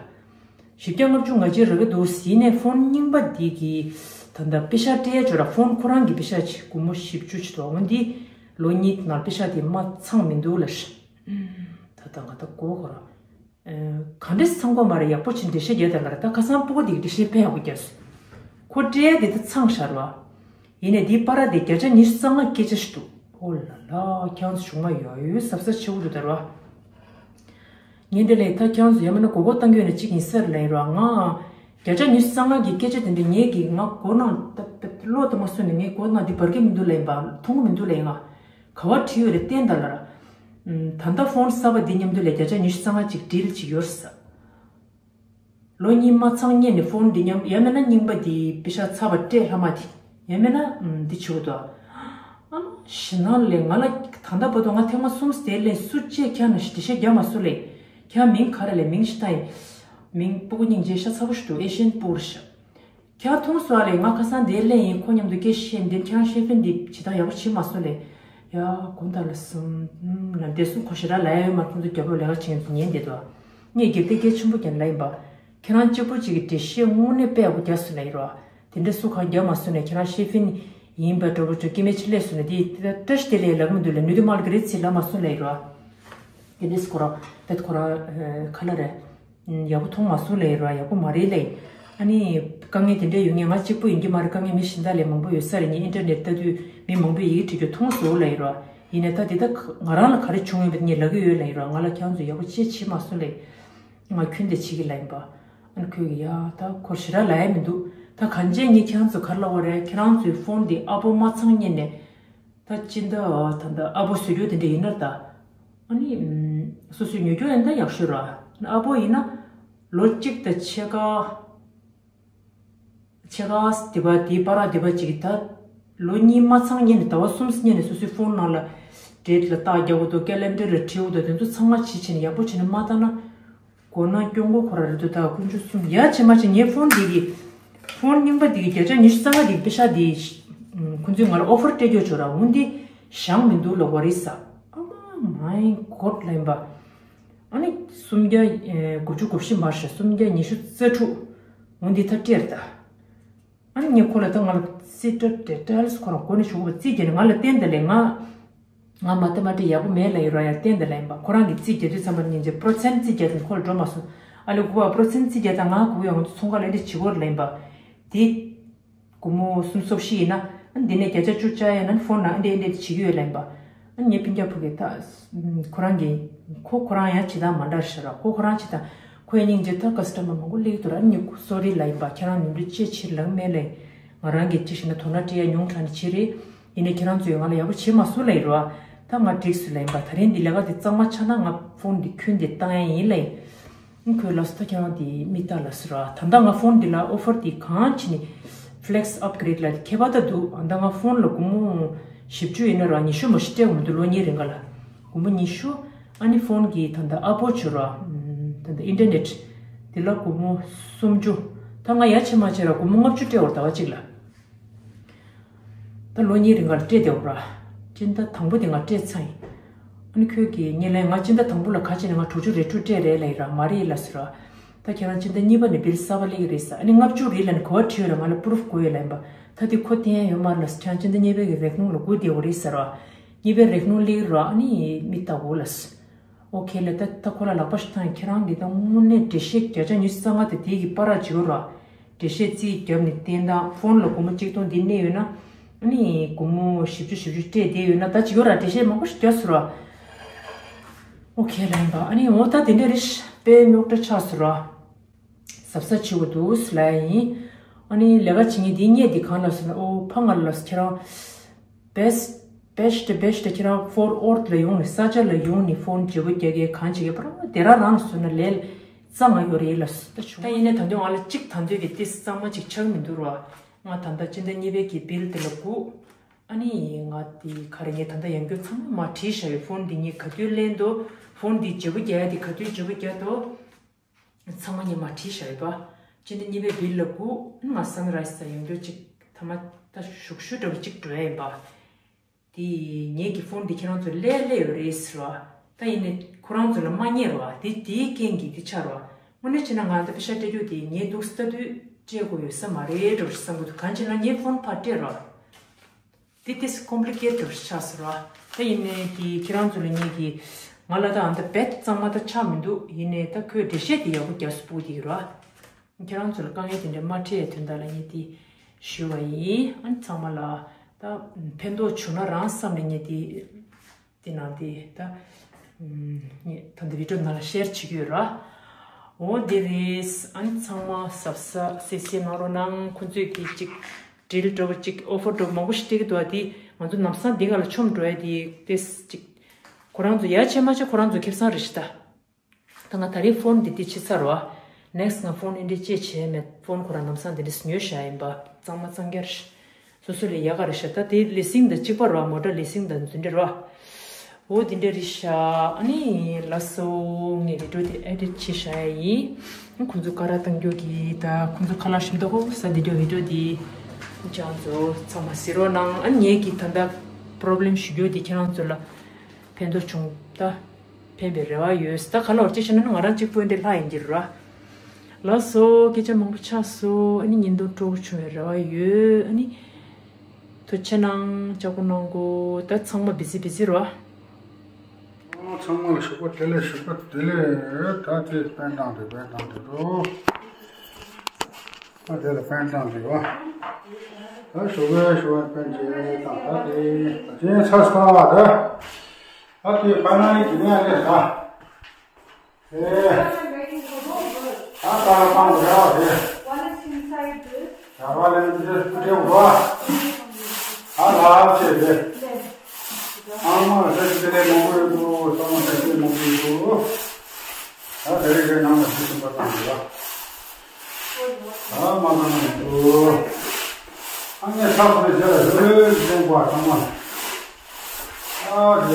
བཞི་བརྒྱ་ལྔ་བཅུ་ང་གཅིག་རག་གི་འདུག་ཟིན་ནས་ཕོན་རྙིང་པ་འདི་གི་ད་ལྟ་པེ་ཤག་སྤྲད་ཡ་ཅོ་ར་ཕོན་ཁོ་རང་གི་པེ་ཤག་ཅིག་སྒོར་མོ་བཞི་བཅུ་ཅིག་འདུག་འོ་འདི་ལོ་གཉིས་ནང་པེ་ཤག་དེ་མ་ཚང་མི་འདུག་ལ་ཤི། ད་ལྟ་ང་ད་གོ་གོ་ར། ག་འདྲས་ཚང་གོ་མ་རེད་ཡག་པོ་ཅིག་འགྲེལ་བཤད་རྒྱག་དང་ལ་རེད་ད་ཁ་སང་སྤུ་གུ་དེ་གི་འགྲེལ་བཤད་དཔེ་ཡག་པོ་རྒྱབ་སོང་། ཁོ་སྤྲད་ཡ་དེ་ད་ཚང་ཤར་བ། ཡིན་ནས་དེའི་པར་དེ་བརྒྱ་ཆ་ཉི་ཤུ་རྩ་ལྔ་སྐད་ཆ་ཞིག་འདུག་ཨོ་ལ་ལ་ཁྱེད་རང་ཚོ་བྱུང་མ་ཡོད་ཡོད་ཟབ་ཟབ་ཆེ་བོ་འདུག་ད་ར་བ། ངས་འདི་ལས་ད་ཁྱེད་རང་ཚོ་ཡང་མིན་ན་མགོ་སྐོར་བཏང་གི་ཡོད་ན་གཅིག་ཡིན་ཟེར་ལབ་ཡིན་ར་ང་། བརྒྱ་ཆ་ཉི་ཤུ་རྩ་ལྔ་གི་སྐད་ཆ་དེ་འདྲ་ངས་ཀྱིས་ང་མགོ་ནང་ཏབ་ཏབ་ བློ་དང་མ་སོང་ནས་ངས་གོ་ན་འདི་བར་གི་མི་འདུག་ལབ་ཡིན་པ། མཐོང་གི་མི་འདུག་ལབ་ཡིན་ང་། ག་བ་བྲིས་ཡོད་རེད་བསྟན་ད་ལ་ར། ད་ལྟ་ཕོན་གསར་པ་འདི་མཉམ་དུ་ལས་བརྒྱ་ཆ་ཉི་ཤུ་རྩ་ལྔ་ཅིག་ཌིལ་ཅིག་ཡོད་ས། ལོ་གཉིས་མ་ཚང་སྔོན་ནས་ཕོན་འདི་མཉམ་ཡང་མིན་ན་རྙིང་པ་འདི་པེ་ཤག་ཚ་བ་སྤྲད་ལྷ་མ་དེ་ཡང་མིན་ན་འདི་བྱེད་དགོས་འདུག་ཨ་ཞེ་ནང་ལས་ང་ལ་ད་ལྟ་བར་དུ་ང་ཐེངས་མ་གསུམ་དེ་ལས་སུ་ཅེས་ཁྱང་ན་ཞིག་འགྲེལ་བཤད་རྒྱག་མ་སོང་ལས། ཁྱང་མིང་ག་རེ་ལས་མིང་ཞིག་ད་ཡིན། མིང་སྤུ་གུ་སྙིང་རྗེ་ཤ་ཚ་པོ་ཞིག་འདུག་ཨེ་ཤེན་སྤུ་གུ་རེད་ཤག་ཁྱང་མཐོང་སོང་ལས་ང་ཁ་སང་དེ་ལས་ཡིན་ཁོ་མཉམ་དུ་སྐད་བཤད་འདི་ཁྱང་ཤེ་ཕན་འདི་བྱེད་སྟངས་ཡག་པོ་བྱེད་མ་སོང་ལས། ཡ་གུང་ཐང་ལ་སོང་ལ་བསྡད་སོང་ཁོ་ཞེ་དྲག་ལ་ཡ་ཡོད་མ་ཁོང་ཚོ་རྒྱབ་ལོགས་ལས་ཀ་བྱེད་མཁན་ཚོ་ཉན་བསྡད་འདུག་ངས་སྒེར་སྡེ་སྐད་ཆེན་པོ་རྒྱབ་ལ་ཡིན་པ། ཁྱེད་རང་གཅིག་པུ་གཅིག་གི་འགྲེལ་བཤད་དངོས་གནས་དཔེ་ཡག་པོ་རྒྱག་སོང་ལ་ཡིན་རོགས། དེ་འདྲ་སུ་གང་རྒྱབ་མ་སོང་ནས་ཁྱེད་རང་ཤེ་ཕིན་ཡིན་པ་འགྲོ་བོ་འགྲོ་སྐྱེ་མེད་ཆེ་ལས་སོང་ནས་དེ་བཀྲ་ཤིས་བདེ་ལེགས་ལབ་མི་འདུག་ལ་ནུས་དེ་མ་ལ་ག་རེ་ཚིག་ལབ་མ་སོང་ལ་ཡིན་རོགས། དེ་འདྲས་ཁོ་རང་བེད་ཁོ་རང་ཁ་ལ་རེད། ཡག་པོ་མཐོང་མ་སོང་ལ་ཡིན་རོགས་ཡག་པོ་མ་རེད་ལ་ཡིན། ཨ་ནི་དཀའ་ངལ་དེ་འདྲས་ཡོད་ངེས་ང་གཅིག་པུ་ཡིན་གྱི་མ་རེད་དཀའ་ངལ་མི་གཞན་དག་ལས་མང་པོ་ཡོད་ས་རེད་ངས་ཨིན་ཊར་ནེཊ་ལྟ་དུས་མི་མང་པོས་ཡི་གེ་བྲིས་རྒྱུ་མཐོང་སོང་ལ་ཡིན་རོགས། ཡིན་ནའི་ད་དེ་ད་ང་རང་ལ་ག་རེ་བྱུང་ཡོད་པ་ངས་ལབ་ཀྱི་ཡོད་ལ་ཡིན་རོགས་ང་ལ་ཁྱེད་རང་ཚོས་ཡག་པོ་ཅེས་བྱེད་མ་སོང་ལ་ཡིན། ང་ཁྱོན་དེ་བྱེད་ཀྱི་ལ་ཡིན་པ། ཨ་ནི་ཁོས་ཀྱི་ཡ་ད་ཁོ་ཞེ་དྲག་ལབ་ཡ་མི་འདུག་ད་གང་ཅི་ངས་ཁྱེད་རང་ཚོས་ག་རེ་ལབ་པ་རེད་ཁྱེད་རང་ཚོའི་ཕོན་དེ་ཨ་པོ་མ་ཚང་ཉིན་ནས། ད་ཅི་འདྲ་ད་འདྲ་ཨ་པོ་བཟོ་རྒྱུ་དེ་འདྲ་ཡིན་ན་ད། ཨ་ནི་སོ་སོའི་ཉོ་རྒྱུ་ཡིན་ད་ཡག་ཤོས་ར། ཨ་པོ་ཡིན་ན་ལོ་གཅིག་དང་ཕྱེད་ཀ་ཕྱེད་ཀ་དེ་པ་དེའི་བར་དེ་པ་ཅིག་ད་ལོ་གཉིས་མ་ཚང་ཉིན་ནས་ཟླ་བ་གསུམ་ཉིན་ནས་སོ་སོའི་ཕོན་ནང་ལ་ཌེཊ་ལ་རྟགས་རྒྱག་དགོས་འདུག་ཀེ་ལེན་ཌར་ལ་བྲིས་དགོས་འདུག་དེ་ཚོ་ཚང་མ་བྱེད་བྱས་ནས་ཡག་པོ་བྱས་ནས་མ་བཏང་ན། མགོ་ནག་སྐྱོ་མགོ་ཁོ་ར་རེད་འདུག་ད་དཀོན་མཆོག་གསུམ་ཡ་བྱེད་མ་བྱེད་ངའི་ཕོན་འདི་གི་ཕོན་རྙིང་པ་འདི་གི་བརྒྱ་ཆ་ཉི་ཤུ་རྩ་ལྔ་འདི་པེ་ཤག་འདི་ཁོང་ཚོས་ང་ལ་ཨོ་ཕར་སྤྲད་རྒྱུ་བྱོས་ར་འོན་ཏེ་བཞག་མི་འདུག་ལ་བ་རེད་ས་ཨ་མ་མའི་གོད་ལ་ཡིན་པ། ཨ་ནི་སུམ་བརྒྱ་དགུ་བཅུ་གོ་བཞི་མ་ཤ་སུམ་བརྒྱ་ཉི་ཤུ་རྩ་དྲུག་འོན་ཏེ་ད་སྤྲད་ད། ཨ་ནི་ངས་ཁོ་ལ་ད་ང་ལ་རྩིས་སྤྲོད་ཌི་ཊེལ་སི་ཁོ་རང་གོ་ནས་ཞུ་དགོས་པ་རྩིས་རྒྱག་ནས་ང་ལ་བསྟན་ད་ལས་ང་། ང་མ་ཏི་མ་ཏི་ཡག་པོ་མེད་ལ་ཡི་རོ་ཡ་བསྟན་ད་ལས་ཡིན་པ་ཁོ་རང་གི་རྩིས་རྒྱག་དུས་ཙམ་པ་ཉིན་གྱི་པོ་རོ་སེན་ཊི་རྩིས་རྒྱག་དུས་ཁོ་ལ་འགྲོ་མ་སོང་། ཨ་ལས་དགུ་པ་པོ་རོ་སེན་ཊི་རྩིས་རྒྱག་ད་ང་གུ་ཡང་ང་ཚོ་ཚོང་ཁང་ལ་འདི་བྱེད་དགོས་ལ་ཡིན་པ། དེ། སྒོར་མོ་སུམ་སོ་བཞི་ཡིན་ན། ཨ་འདི་ནས་བརྒྱ་ཆ་བཅུ་བཅག་ཡ་ན་ཕོན་ནང་ཨ་འདི་འདི་བྱེད་ཀྱི་ཡོད་ལ་ཡིན་པ། ཨ་ངའི་སྤུན་ཀྱག་བུ་གིས་ད། ཁོ་རང་གིས། ཁོ་ཁོ་རང་ཡང་བྱེད་སྟངས་མ་འདྲ་ཞིག་ར་ཁོ་ཁོ་རང་བྱེད་སྟངས་ཁོའི་སྙིང་རྗེ་ད་ཀ་སི་ཊ་མར་མང་པོ་སླེབས་འདུག་ར་ཨ་ནི་སོ་རི་ལ་ཡིན་པ་ཁྱེད་རང་ནོར་འཁྲུལ་ཅི་ཕྱིར་ལངས་མེད་ལས། ང་རང་གིས་ཅི་ཞིག་ན་དོ་སྣང་སྤྲད་ཡ་ཉུང་དྲགས་ནས་བྱེད་རེད། ཡིན་ནའི་ཁྱེད་རང་ཚོས་ང་ལ་ཡག་པོ་བྱེད་མ་སོང་ལ་ཡིན་ར། ད་ང་འགྲིག་སོང་ལ་ཡིན་པ་ད་རིང་འདི་ལས་ཀ་དེ་གཙང་མ་ཆགས་ན་ང་ཕོན་འདི་ཁྱོན་འདི་བཏང་ཡ་ཡིན་ལ་ཡིན། ཁོས་ལབ་སོང་ད་ཁྱེད་རང་དེ་མི་ལྟ་ལ་ཟེར་ར། ད་ལྟ་ང་ཕོན་འདི་ལ་ཨོ་ཕར་དེ་གང་བྱས་ནས་ཕི་ལེག་སི་ཨབ་གྷི་རེ་ཌི་ལ་ཁྱད་པར་ད་འདུག་ཨ་ད་ང་ཕོན་ལ་སྒོར་མོ་བཞི་བཅུ་ཡིན་ན་ར་ཉི་ཤུ་མ་ཞིག་སྤྲད་དགོས་མི་འདུག་ལོ་གཉིས་རིང་ག་ལ་སྒོར་མོ་ཉི་ཤུ། ཨ་ནི་ཕོན་གྱི་ད་ལྟ་ཨ་པོ་བྱོས་ར། ད་ལྟ་ཨིན་ཊར་ནེཊ་དེ་ལ་སྒོར་མོ་སུམ་ཅུ། ད་ང་ཡ་ཆེ་མ་ཆེ་ར་སྒོར་མོ་ལྔ་བཅུ་སྤྲད་འོར་ཟླ་བ་གཅིག་ལ། ད་ལོ་གཉིས་རིང་ལ་སྤྲད་བསྡད་ཡོད་ར། སྤྱི་ཟླ་དང་པོ་དེ་ང་སྤྲད་ཚར་ཡིན། ཨ་ནི་ཁོས་ཀྱིས་ངས་ལན་ང་སྤྱི་ཟླ་དང་པོ་ལ་ག་བྱས་ནས་ང་དྲུག་ཅུ་རེ་དྲུག་སྤྲད་རེད་ལབ་ཡིན་ར་མ་རེད་ལབ་ཟེར་ར། ད་ཁྱེད་རང་སྤྱི་ཟླ་གཉིས་པ་ནས་བིལ་གསར་པ་སླེབས་ཀྱི་རེད་ཟེར་ཨ་ནི་ལྔ་བཅུ་རེད་ལབ་ནས་གོ་བ་བྲིས་ཡོད་ལ་ང་ལ་པུ་རུབ་དགོས་ཡོད་ལབ་ཡིན་པ། ད་དེ་ཁོ་བསྟན་ཡ་ཡོད་མ་རེད་ལབ་ཟེར་ཁྱེད་རང་སྤྱི་ཟླ་གཉིས་པའི་གི་རེག་ནུང་ལ་སྒུག་བསྡད་ཡོད་རེད་ཟེར་ར། གཉིས་པའི་རེག་ནུང་སླེབས་ར་ཨ་ནི་མི་ལྟ་གོ་ལབ་ཟེར། ཨོ་ཁེ་ལ་ད་ད་ཁོ་ལ་ལག་པ་ཞིག་བཏང་ཁྱེད་རང་གིས་ད་དངོས་གནས་འགྲེལ་བཤད་བརྒྱ་ཆ་ཉི་ཤུ་རྩ་ལྔ་དེ་དེ་གི་པར་ར་བྱེད་རོགས། འགྲེལ་བཤད་རྩིས་བརྒྱབ་ནས་བསྟན་སྟངས་ཕོན་ལ་སྒོར་མོ་གཅིག་སྟོང་འདི་གནས་ཡོད་ན། ཨ་ནི་སྒོར་མོ་བཞི་བཅུ་བཞི་བཅུ་སྤྲད་བསྡད་ཡོད་ན་ད་བྱེད་རོགས་འགྲེལ་བཤད་མང་པོ་ཞིག་བརྒྱབ་སོང་ར། ཨོ་ཁེ་ལ་ཡིན་པ་ཨ་ནི་འོ་ད་དེ་འདྲ་རེད་དཔེ་རྙོག་དྲ་ཆགས་སོང་ར། གཟབ་གཟབ་བྱེད་དགོས་འདུག་ལབ་ཡིན། ཨ་ནི་ལས་ཀ་བྱེད་མཁན་འདི་སྙད་འདི་གང་ལ་ཟེར་ན་ཨོ་ཕ་ང་ལ་ཁྱེད་རང་best best best ཁྱེད་རང་Fort Worth ལ་ཡོང་ནས་ས་ཆ་ལ་ཡོང་ནས་ཕོན་བརྗེ་པོ་རྒྱག་གི་གང་བྱེད་ཀྱི་པར་དེ་ར་རང་ལ་བཟོས་ན་ལས་གཙང་ང་ཡོད་རེད་ལ་ད་བྱུང་ད་ཡིན་ནའི་ད་དུང་ང་ལ་གཅིག་ད་འདོད་ཀྱི་ཏིས་གཙང་མ་ཅིག་ཆགས་མི་འདུག་ར། ང་ད་ལྟ་སྤྱི་ཟླ་གཉིས་པའི་གི་བིལ་དེ་ལ་སྒུག་ཨ་ནི་ང་དེ་ག་རེ་ངས་ད་ལྟ་ཡང་སྐྱོར་ཚང་མ་མ་བྲིས་བཞག་ཡོད་ཕོན་འདི་ངས་ག་དུས་ལེན་འདུག་ཕོན་འདི་བརྗེ་པོ་རྒྱག་ཡ་དེ་ག་དུས་བརྗེ་པོ་རྒྱག་འདུག་ཚང་མ་ངས་མ་བྲིས་བཞག་ཡོད་པ། སྤྱི་ཟླ་གཉིས་པའི་བིལ་ལ་སྒུག་ང་སན་ར་ཡི་སི་ཡོང་རྒྱུ་གཅིག་ཐ་མ་ད་ཞུགས་ཞུ་འདྲ་བོ་གཅིག་འགྲོ་ཡ་ཡིན་པ། དེ་ངེད་ཀྱི་ཕོན་འདི་ཁྱེད་རང་ཚོ་ལས་སླེབས་ཡོད་རེད་ཟེར་བ། ད་ཡིན་ནའི་ཁོ་རང་ཚོ་ལ་མ་རྙེད་ར་བ་དེ་དེའི་རྐྱེན་གྱིས་དེ་ཆགས་ར་བ། དངོས་གནས་བྱས་ན་ང་ད་པེ་ཤ་སྤྲད་རྒྱུ་དེ་ངས་འདུག་ལྟ་དུས་སྤྲད་དགོས་ཡོད་ས་མ་རེད་འདྲ་བོ་ཞིག་བསམ་གྱི་འདུག་གང་བྱས་ན་ངས་ཕོན་ཕར་སྤྲད་ར་བ། དེ་ཏིས་ཀོམ་པི་ལི་ཀེ་ཊེཌ་ཆགས་སོང་ར། ད་ཡིན་ནའི་དེ་ཁྱེད་རང་ཚོ་ལ་ངེད་ཀྱིས་ང་ལ་ད་ཨ་ད་བེད་གཙང་མ་ད་ཆགས་མི་འདུག་ཡིན་ནའི་ད་ཁོས་འགྲེལ་བཤད་དེ་ཡག་པོ་རྒྱག་སོང་སྤུ་དེ་གི་ར། ཁྱེད་རང་ཚོ་ལ་དཀའ་ངལ་དེ་འདྲ་མ་འཕྲད་ཡ་དོན་དག་ལ་ངས་དེ་ཞུ་བ་ཡིན། ཨ་ནི་ཚང་མ་ལ་ད་ཕན་ཐོགས་བྱུང་ན་རང་བསམ་ནས་ངས་དེ་དེ་ནང་དེ་ད་ངས་ད་འདི་བི་ཌི་ཡོ་ནང་ལ་ཤེར་བྱེད་ཀྱི་ཡོད་ར། འོ་དེ་རེད། ཨ་ནི་ཚང་མ་གཟབ་གཟབ་སེ་སེ་གནང་རོགས་གནང་། ཁོང་ཚོས་ཀྱིས་ཅིག་ཌིལ་འདྲ་པོ་ཅིག་ཨོ་ཕར་འདྲ་པོ་མང་པོ་ཞིག་སྤྲད་ཀྱི་འདུག་བ། དེ་ང་ཚོ་ལམ་སང་འདི་ག་ལ་མཆོངས་འགྲོ་ཡ་དེ་ཏེས་ཅིག་ཁོ་རང་ཚོ་ཡ་བྱས་མ་བྱས་ཁོ་རང་ཚོ་ཁེ་བཟང་རེད་ཤག་ད། ད་ང་ད་རེས་ཕོན་འདི་འདི་ཕྱི་ཚར་བ། ནེག་སི་ཊི་ང་ཕོན་འདི་འདྲ་ཅེ་བྱས་མེད། ཕོན་ཁོ་རང་ལམ་སང་འདི་འདྲ་ཉོས་བཞག་ཡིན་པ། གཙང་མ་གཙང་རྐྱང་རེད། སོ་སོ་ལས་ཡག་ག་རེད་ཤག་ད་དེ་ལི་སིང་དང་གཅིག་པ་རེད་བ། མོ་ཊ་ལི་སིང་དང་འཛིན་གྲྭ་རེད་བ། འོ་འདི་འདྲ་རེད་ཤག་ཨ་ནི་ལགས་སོ། ངས་བི་ཌིའོ་དེ་ཨེ་ཌིཊ་བྱས་བཞག་ཡ་ཡིན། ཁོང་ཚོ་ཀ་ར་བཏང་རྒྱུ་གི་ད་ཁོང་ཚོ་ཁ་ལག་ཞིམ་མདོག་ཁ་པོ་ཟ་བསྡད་རྒྱུ་བི་ཌིའོ་དེ་ཅང་ཚོ་ཚང་མ་གཟིགས་རོགས་གནང་། ཨ་ནི་ངས་ཀྱི་ད་ལྟ་པོ་རོབ་ལེམ་ཞུ་རྒྱུ་དེ་ཁྱེད་རང་ཚོ་ལ་ཕན་ཐོགས་བྱུང་ད། ཕན་པའི་རེ་བ་ཡོད། ད་ག་ལ་བར་ཅི་བྱས་ན་ང་རང་གཅིག་པོ་འདི་ལྷ་ཡིན་གྱི་རེད་བ། ལགས་སོ། སྐད་ཆ་མང་པོ་ཆགས་སོང་། ཨ་ནི་བརྙན་ཐུང་སྤྲོ་པོ་བྱུང་བའི་རེ་བ་ཡོད། ཨ་ནི་ཐུགས་རྗེ་གནང་། ལྕགས་པོ་གནང་གོ་ད་ཚང་མ་བི་ཟི་བི་ཟི་རེད་བ། ཨོ་ཚང་མ་ལ་ཞོགས་པ་བདེ་ལེགས། ཞོགས་པ་བདེ་ལེགས། ད་དེ་པན་ཏང་དེ་པན་ཏང་དེ་འགྲོ། ད་དེ་ལ་པན་ཏང་དེ་བ། ད་ཞོགས་པའི་ཞོགས་པའི་པན་ཅེ་ཏང་ད་དེ་ད་ཅེ་ཚ་ས་ད། ད་དེ་པན་ཏང་ཡིན་དེ་ནས་ལས་ད། ཨེ། ད་ལྟ་བཏང་དགོས་ར་བ་དེ། བ་ལེན་འདི་སྐུ་དྲེག་འགྲོ་བ། ཨ་ལ་ཆེ་དེ། ཨ་མ་ས་ཆེ་དེ་མང་པོ་ཡོད་འདུག་ས་མ་ས་ཆེ་མང་པོ་ཡོད་འདུག་ད་དེ་རིང་དེ་ནང་ལ་ཞིག་གསུམ་པ་བཏང་དགོས་ར། ཨ་མ་བཏང་མི་འདུག་ཨ་ངས་ས་ཁོ་རེ་བྱས་ལ་ཧོལ་ཧོལ་བྱེད་འགོ་བ་ཚང་མ། ཨ་རེད།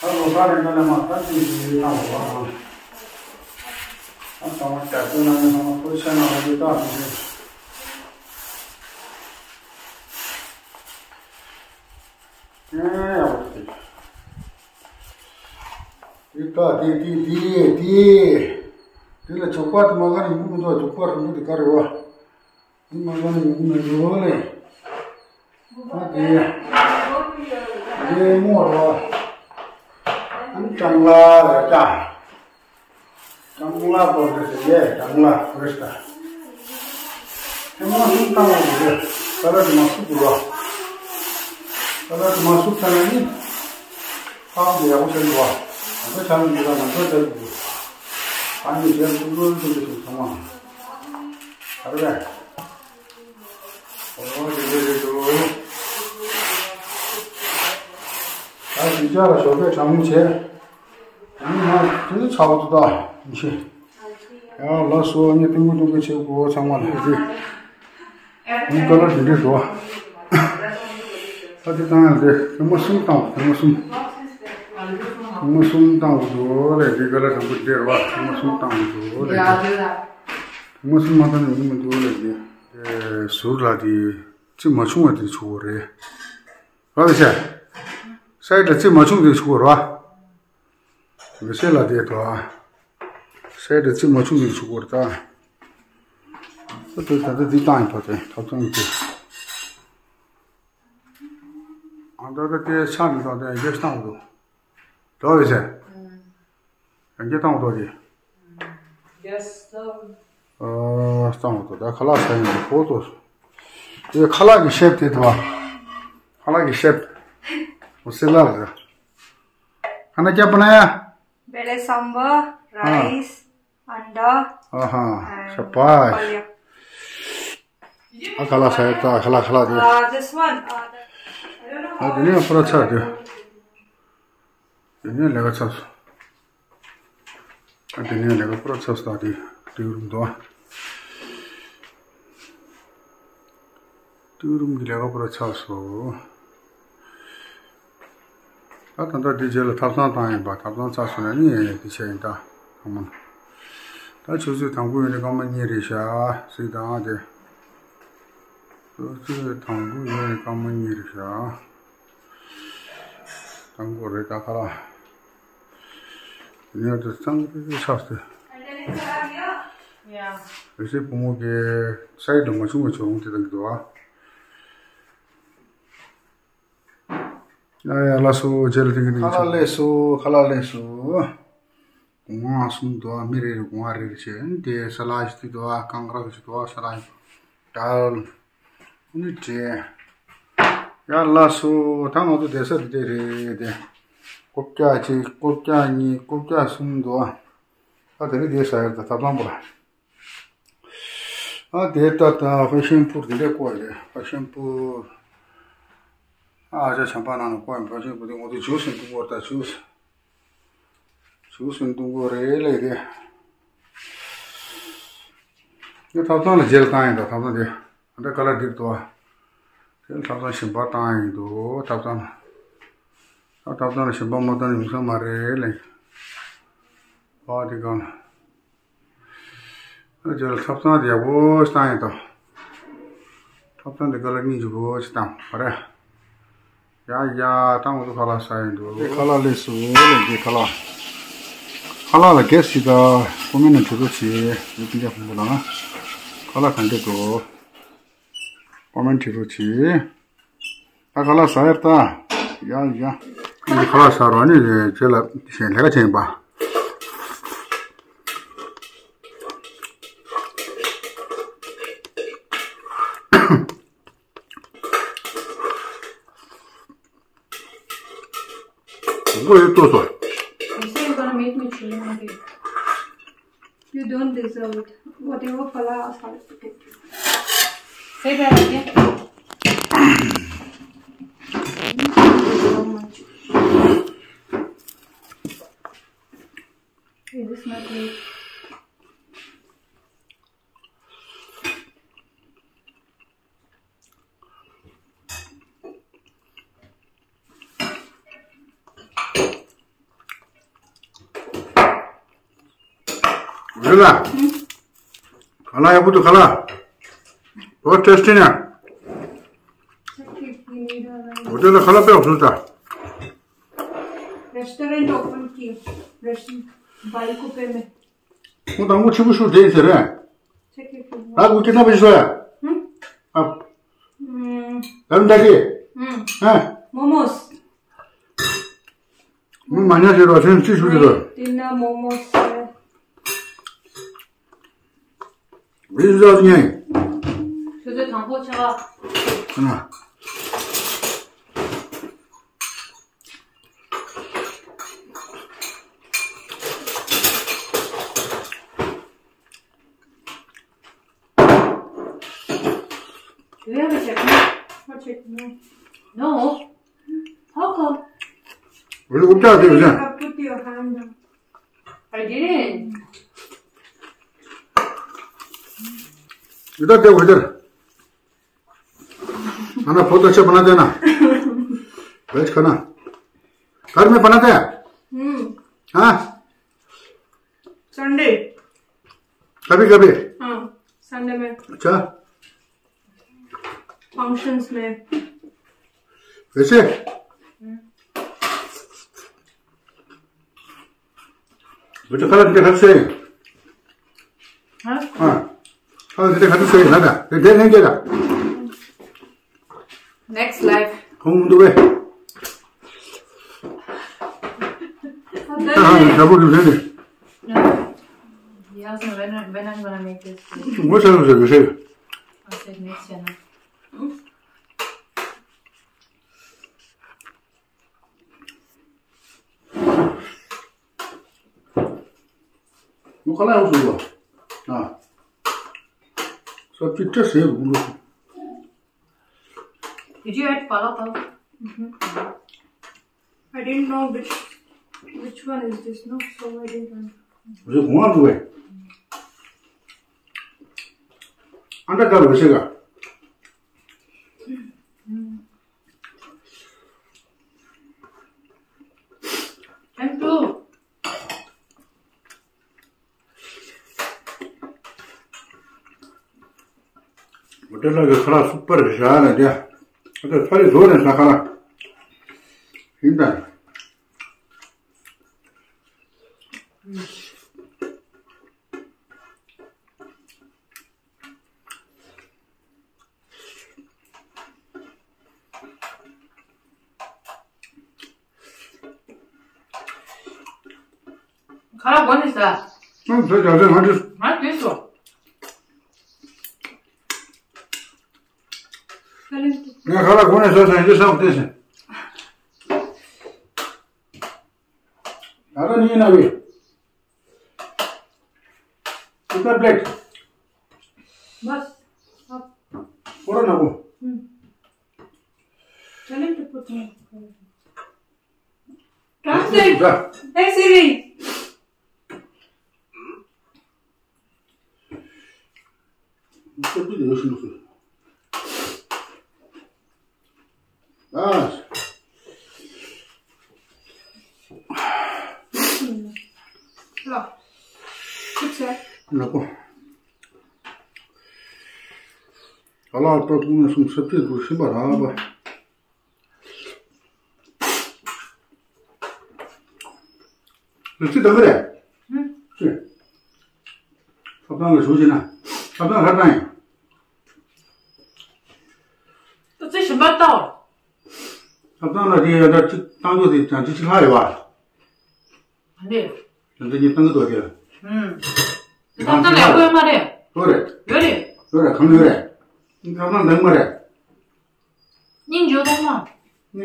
ད་ལོ་ས་རེ་འགའ་ལས་མ་ད་ཅིག་ཅིག་བཏང་བ་དང་། ད་ཚང་མ་རྒྱབ་སྐྱོར་གནང་མཁན་ཚང་མ་ཐུགས་རྗེ་ཆེ་གནང་བ་འདི་བཏང་ཐུབ་ཆེ། ཨེ་ཡག་པོ་འདུག་འདི་ད་འདི་འདི་འདི་འདི། འདི་ལ་ཇོག་པ་དེ་མ་ག་རེ་ཡིན་གྱི་མི་འདུག་ཇོག་པ་རིང་པོ་འདི་ག་རེ་བ། འདི་མ་ག་རེ་ཡིན་གྱི་མི་འདུག་ལེ། ཨ་དེ། དེ་མོ་རོ། ཨ་ནི་ཀྲང་ལ་ར་ཀ་ཀྲང་ལ་པོ་རེད་ཟེར་ཡས་ཀྲང་ལ་རེད་ད། དེ་མ་སུ་བཏང་བ་རེད། ས་ལ་དེ་མ་སུ་དགོས་རོ། ས་ལ་དེ་མ་སུ་བཏང་ན་ནི། ཧ་གོ་ཡག་པོ་བྱེད་དགོས། ང་ཚོ་ཆ་མི་འདུག་ང་ཚོ་བྱེད་དགོས། ཨ་ནི་བྱེད་དགོས་དགོས་དགོས་དགོས་ཚང་མ། ཨ་རེད། ཨོ་དེ་འདྲ་རེད་འདུག་ད་གཞིས་ཆགས་ལ་ཞོགས་ཀས་གྲང་མོ་བྱས། ཨ་ནི་ང་དེ་ཚོ་ཚ་བོ་ཏོ་ད་ཡིན་ཤེས། ཡང་ལགས་སོ། ངས་སྟོན་གི་སྟོན་གི་བྱེད་དགོས་ཚང་མ་ལ་དེ། ངས་ཀ་ལ་དེ་འདྲས་འགྲོ། ད་དེ་བཏང་ཡང་དེ་ཐེངས་མ་གསུམ་བཏང་བ་ཐེངས་མ་གསུམ། ཐེངས་མ་གསུམ་བཏང་དགོས་འདུག་ལས་དེ་ཀ་ལ་དང་པོ་དེ་རེད་བ། ཐེངས་མ་གསུམ་བཏང་དགོས་འདུག་ལས་དེ། ཐེངས་མ་གསུམ་མ་བཏང་ན་ཡོང་གི་མི་འདུག་ལས་དེ། དེ་ཟུར་ལ་དེ་རྩིས་མ་བྱུང་བ་དེ་ཆུ་བོ་རེད། ར་བས་ཤ། སའི་ད་རྩིས་མ་བྱུང་དེ་ཆུ་བོ་ར། མི་ཤེས་ལ་དེ་དོ། སའི་ད་རྩིས་མ་བྱུང་དེ་ཆུ་བོ་ར་ད། ད་དེ་ད་ད་དེ་བཏང་ཡིན་པ་དེ་ཐབ་ཚང་དེ། ཨ་ད་ད་དེ་ཆ་ནི་ད་དེ་རྒྱ་ཤི་བཏང་དགོས་འདུག་ར་བས་ཤ། ཡང་སྐྱེ་སྟངས་ཏོ་ཡིན། ཨ་སྟངས་ཏོ་ད་ཁ་ལག་ཟ་ཡིན་པའི་ཕོ་ཏོ། དེ་ཁ་ལག་གི་ཤེབ་དེ་དུ་བ། ཁ་ལག་གི་ཤེབ། འོ་སི་ལ་རེད། ཁ་ན་སྐྱ་པ་ན་ཡ། Bele sambar, rice, anda, ཨ་ཧ། and ཤ་པ། Palya. ཨ་ཁ་ལག་ཟ་ཡ་ད་ཁ་ལག་ཁ་ལག་དེ། Uh, this one. Uh, the, I don't know ཨ་དེ་ནས་ཡང་པུ་ར་ཚར་དེ། དེ་ནས་ལས་ཀ་ཚར་སོང་། ཨ་དེ་ནས་ལས་ཀ་པུ་ར་ཚར་སོང་། ད་དེ་ཏིའུ་རུམ་དུ། ཏིའུ་རུམ་གྱི་ལས་ཀ་པུ་ར་ཚར་སོང་། ད་ད་ལྟ་དེ་རྗེས་ལ་ཐབ་ཚང་བཏང་ཡིན་པ། ཐབ་ཚང་ཚར་སོང་ན་ནི་དེ་བྱས་ཡིན་ད་ཨ་མ། ད་ཆུ་ཚོད་དང་པོ་ཡོད་ནི་སྐར་མ་གཉིས་རེད་ཤག་ཟེར་དང་དེ། ཆུ་ཚོད་དང་པོ་ཡོད་ནི་སྐར་མ་གཉིས་རེད་ཤག་དང་པོ་རེད་ད་ཁ་ལག་ཉལ་དུ་གཙང་རི་རི་ཆགས་ཏེ། རེ་སའི་བུ་མོ་གི་སའི་འགྲོ་མ་བྱུང་བ་བྱུང་དེ་དང་གི་འདུག་ཨ། ཡ་ཡ་ལགས་སོ། རྗེས་ལ་དེང་གི་དེང་ཁ་ལག་ལས་སོ། ཁ་ལག་ལས་སོ། གོང་མ་གསུམ་འདུག་ཨ། མི་རེ་རེ་གོང་མ་རེ་རེ་བྱས་དེ་ས་ལ་ཞིག་འདུག་ཨ། རྐང་རག་ཞིག་འདུག་ཨ། ས་ལ་ཞིག་དལ། ཨ་ནི་བྲེལ། ཡ་ལགས་སོ། ད་ང་ཚོ་བསྡད་ས་དེ་དེ་རེད་དེ། རྐུབ་བཀྱག་གཅིག་རྐུབ་བཀྱག་གཉིས་རྐུབ་བཀྱག་གསུམ་འདུག་ཨ། ད་དེ་རིང་བསྡད་ས་ཡོད་ད་ཐབ་ཚང་པོ་ལ། ཨ་དེ་ལྟ་དང་ཕ་ཤན་པུར་དེ་འདྲས་བསྐོལ་རེད། ཕ་ཤན་པུར། ཨ་ཅག་ཆམ་པ་ནང་ལ་བསྐོལ་ཡིན། ཕ་ཤན་པུར་དེ་ང་ཚོ་ཇུས་ཟེར་འདུག་གོ། ད་ཇུས། ཇུས་ཟེར་འདུག་གོ་རེད་ལས་དེ། ངས་ཐབ་ཚང་ལ་རྗེས་ལ་བཏང་ཡིན། ད་ཐབ་ཚང་དེ་ཨ་འདྲ་ཁ་ལག་འགྲིག་འདུག་ཨ། དེ་ལ་ཐབ་ཚང་གཞན་པ་བཏང་ཡིན་འདུག་ཐབ་ཚང་ལ། ཨ་ཐབ་ཚང་ལ་གཞན་པ་མ་བཏང་ན་ཡོང་ས་མ་རེད་ལས། ཨ་དེ་གང་། ཨ་ཅག་ལ་ཐབ་ཚང་དེ་ཡག་པོ་ཞིག་བཏང་ཡིན་ད། ཐབ་ཚང་དེ་ཁ་ལག་སྙིང་རྗེ་པོ་ཞིག་བཏང་བ་རེད། ཡ་ཡ། ད་ང་ཚོ་ཁ་ལག་ཟ་ཡིན་འདུག་དེ་ཁ་ལག་སླེབས་སོང་ལས། དེ་ཁ་ལག་ཁ་ལག་ལ་གེ་སི་ཞིག་ད་ཀོ་མེན་ནང་བྲིས་རོགས་བྱེད། ཡུལ་སྤུན་ཀྱག་ཕུང་པོ་ལ་ཁ་ལག་ག་འདྲས་འདུག་ཀོ་མེན་བྲིས་རོགས་བྱེད། ད་ཁ་ལག་ཟ་ཡར་ད། ཡ་ཡ། ཁ་ལག་ཟ་རོགས་ནི་རྗེས་ལ་གཞན་ལས་ཀ་བྱེད་པ། མགོ་ཡོད་ལྟོས་སོ། You say you're gonna make me chili, okay? You don't deserve it. Whatever pala asal. Say that again. Thank you so much. Is this my plate? རེད་ལ། ཁ་ལག་ཡག་པོ་འདུག་ཁ་ལག་ཨོ་ཊེ་སི་ཊི་ན། ཨོ་ཊེལ་ལ་ཁ་ལག་དཔེ་ཡག་པོ་བཟོས་ད། restaurant open किया। रेस्टोरेंट भाई को पे में। ཁོང་དང་པོ་ཆེན་པོ་ཤོར་བསྡད་ཟེར་རེད། ད་ཁོ་ཁྱེད་རྣམ་པ་ཞིག་སོ་ཡ། ཨ། ད་རུང་ད་གི། ཨ། མོ་མོས། མོ་མ་ཉལ་ཟེར་རོ། ཚོན་རྩིས་ཞུ་ཟེར་རོ། དེ་ན་མོ་མོས། རི་ཟོ་ཉན། ཁྱོད་ཚོ་དང་པོ་ཆ་བ། ཨ། Do you have a chutney? What chutney? No. How come? Will you put that there? Put your hand down. I didn't. इधर देखो, इधर। खाना बहुत अच्छा बनाते हैं ना। वेज खाना। घर में बनाते हैं? हम्म। हाँ? संडे। कभी कभी? हाँ, संडे में। अच्छा। फंक्शंस में। वैसे? हम्म। ཁ་ལག་འདི་ག་ཚོད་ཡིན། ཨ། ཁ་ལག་འདི་ག་ཚོད་ཡིན་ན་ད། དེ་དེ་ནས་འདི་ལ། Next life. ཁོང་འདུག་པས། ཨ། ད་པོ་འདུག་ཟེར་ནས། He asked me when, when I'm gonna make this food. ངོ་ཚ་ལ་ཟེར་གི་ཟེར། I said next year. ཁ་ལག་ཡག་པོ་བཟོས་པ། ཨ། སོ་ཅི་ཏྲ་ཟེར་བུ་ལོ། Did you add palak? Mm-hmm. I didn't know which, which one is this, no? So I didn't know. རེ་གོང་ལ་འདུག་པས། ཨ་འདྲ་དཀར་བ་ཞིག་ག། Thank you. ཧོ་ཊེལ་ལ་གི་ཁ་ལག་སུ་པར་བཞག་ན་དེ། ཨ་ད་ཚ་རེ་བཟོ་ནས་ཟ་ཁ་ལག་ཡིན་ད། ཁ་ལག་གོན་ནས་ཟ། ཨང་། ད་ཅག་ཅག་ང་འདྲི། ང་འདྲི་སོ། ངས་ཁ་ལག་གོན་ནས་ཟ་ཟ་ཡིན་ཅི་བསམ་བསྡད་ཟིན། ད་ལྟ་ནི་ཡིན་ན་བི། It's a plate. बस। अब ཁོ་ར་ན་གོ་ཁྱེད་ལ་ཏུ་པོ་ཏུ། Translate. Hey, Siri. ལ། ཁུ་ཚེ། ལ་གོ་ཨ་ལ་ཏོ་ཀུང་ནས་སུང་སབ་ཅིག་དུ་ཤིན་པ་ར་བ། ལུས་ཚིག་དང་གི་རེད། ཅི། ཐབ་ཐང་ལ་ཞུ་བྱས་ན། ཐབ་ཐང་ཧ་ཐང་ཡིན། ཏུ་ཚེ་ཞིམ་པ་ལྟ། ཐབ་ཐང་ལ་དེ་ཡ་ད་ཅིག་བཏང་རྒྱུ་དེ་ཀྱང་ཅི་ཅི་ལྷག་ཡོད་བ། ཨ་ནི། ཡང་ད་ཉིད་བཏང་གི་འདུག་དེ། ཨུམ། ཐབ་ཐང་ལ་ཡག་པོ་ཡོད་མ་རེད། ཡོད་རེད། ཡོད་རེད། ཡོད་རེད་གང་ཡོད་རེད། ཐབ་ཐང་འདང་མ་རེད། སྙིང་རྗེ་གཏོང་མ། ནི།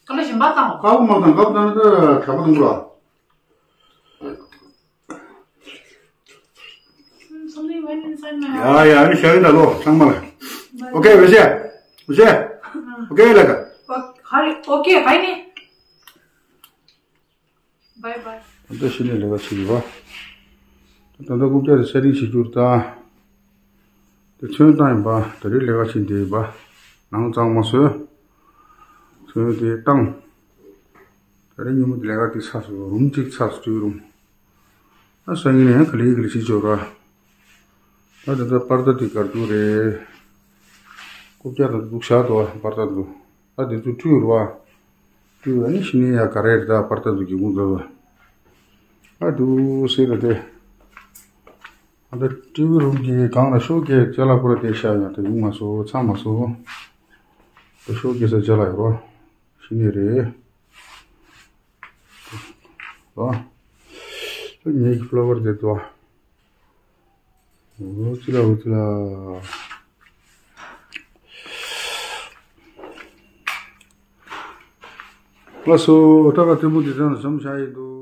ཀ་ལ་ཞིམ་པ་བཏང་། དཀར་པོ་མ་བཏང་དཀར་པོ་བཏང་ན་ད་གྲགས་པ་གཏོང་གི་རོ། Something went inside my ཡ་ཡ་ཨ་ནི་ཤ་ཡིན་ད་ལོ་ཚང་མ་ལ། ཨོ་ཁེ་ཝེ་ཤེ། ཝེ་ཤེ། ཨོ་ཁེ་ལ་ཀ་ཨོ་ཁེ་ཧ་ནི། Bye bye. ད་ལྟ་ཕྱི་ནས་ལས་ཀ་བྱེད་ཀྱི་ཡོད་པ། ད་ལྟ་རྐུབ་བཀྱག་དེ་ཚད་རིང་བྱེད་རྒྱུར་ད། དེ་ཚོན་བཏང་ཡིན་པ་ད་རེས་ལས་ཀ་བྱེད་བསྡད་ཡིན་པ། ནང་གཙང་མ་བཟོས། ཚོན་དེ་བཏང་། ད་རེས་ཉིན་མོ་དེ་ལས་ཀ་དེ་ཚར་སོང་རུམ་གཅིག་ཚར་སོང་སྤྲུལ་རུམ། ད་སང་ཉིན་ནས་ཡང་ག་ལེ་ག་ལེ་བྱེད་ཆོག་ར། ད་དེ་ད་པར་ད་དེ་གར་རྒྱུ་རེད། རྐུབ་བཀྱག་ད་འདུག་བཞག་འདུག་པར་ད་འདུག་ད་དེ་ཚོ་བཀྲུས་རུ་བ། བཀྲུས་ཨ་ནི་ཕྱི་ནས་ཡ་ག་རེ་རེད་ད་པར་ད་འདུག་གི་གུང་ད་བ། ཨ་འདུག་སེ་རེད་དེ། ཨ་ད་ཊི་ཝི་རུམ་གྱི་སྒང་ལ་ཤོ་ཀེ་ཅ་ལག་པོ་ར་དེ་ཤ་ཡང་དེ་ཡོང་མ་སོང་ཚང་མ་སོང་། ད་ཤོ་ཀེ་ས་ཅ་ལག་ཡོད་རོ། ཕྱི་ནས་རེད། ཨ། ངའི་ཕ་ལོ་ཝར་དེ་དོ། འོ་ཙི་ལ་འོ་ཙི་ལ། ལགས་སོ། ད་ག་ཐེངས་མུ་འདི་ཙམ་ལ་མཚམས་བཞག་ཡིན་འདུག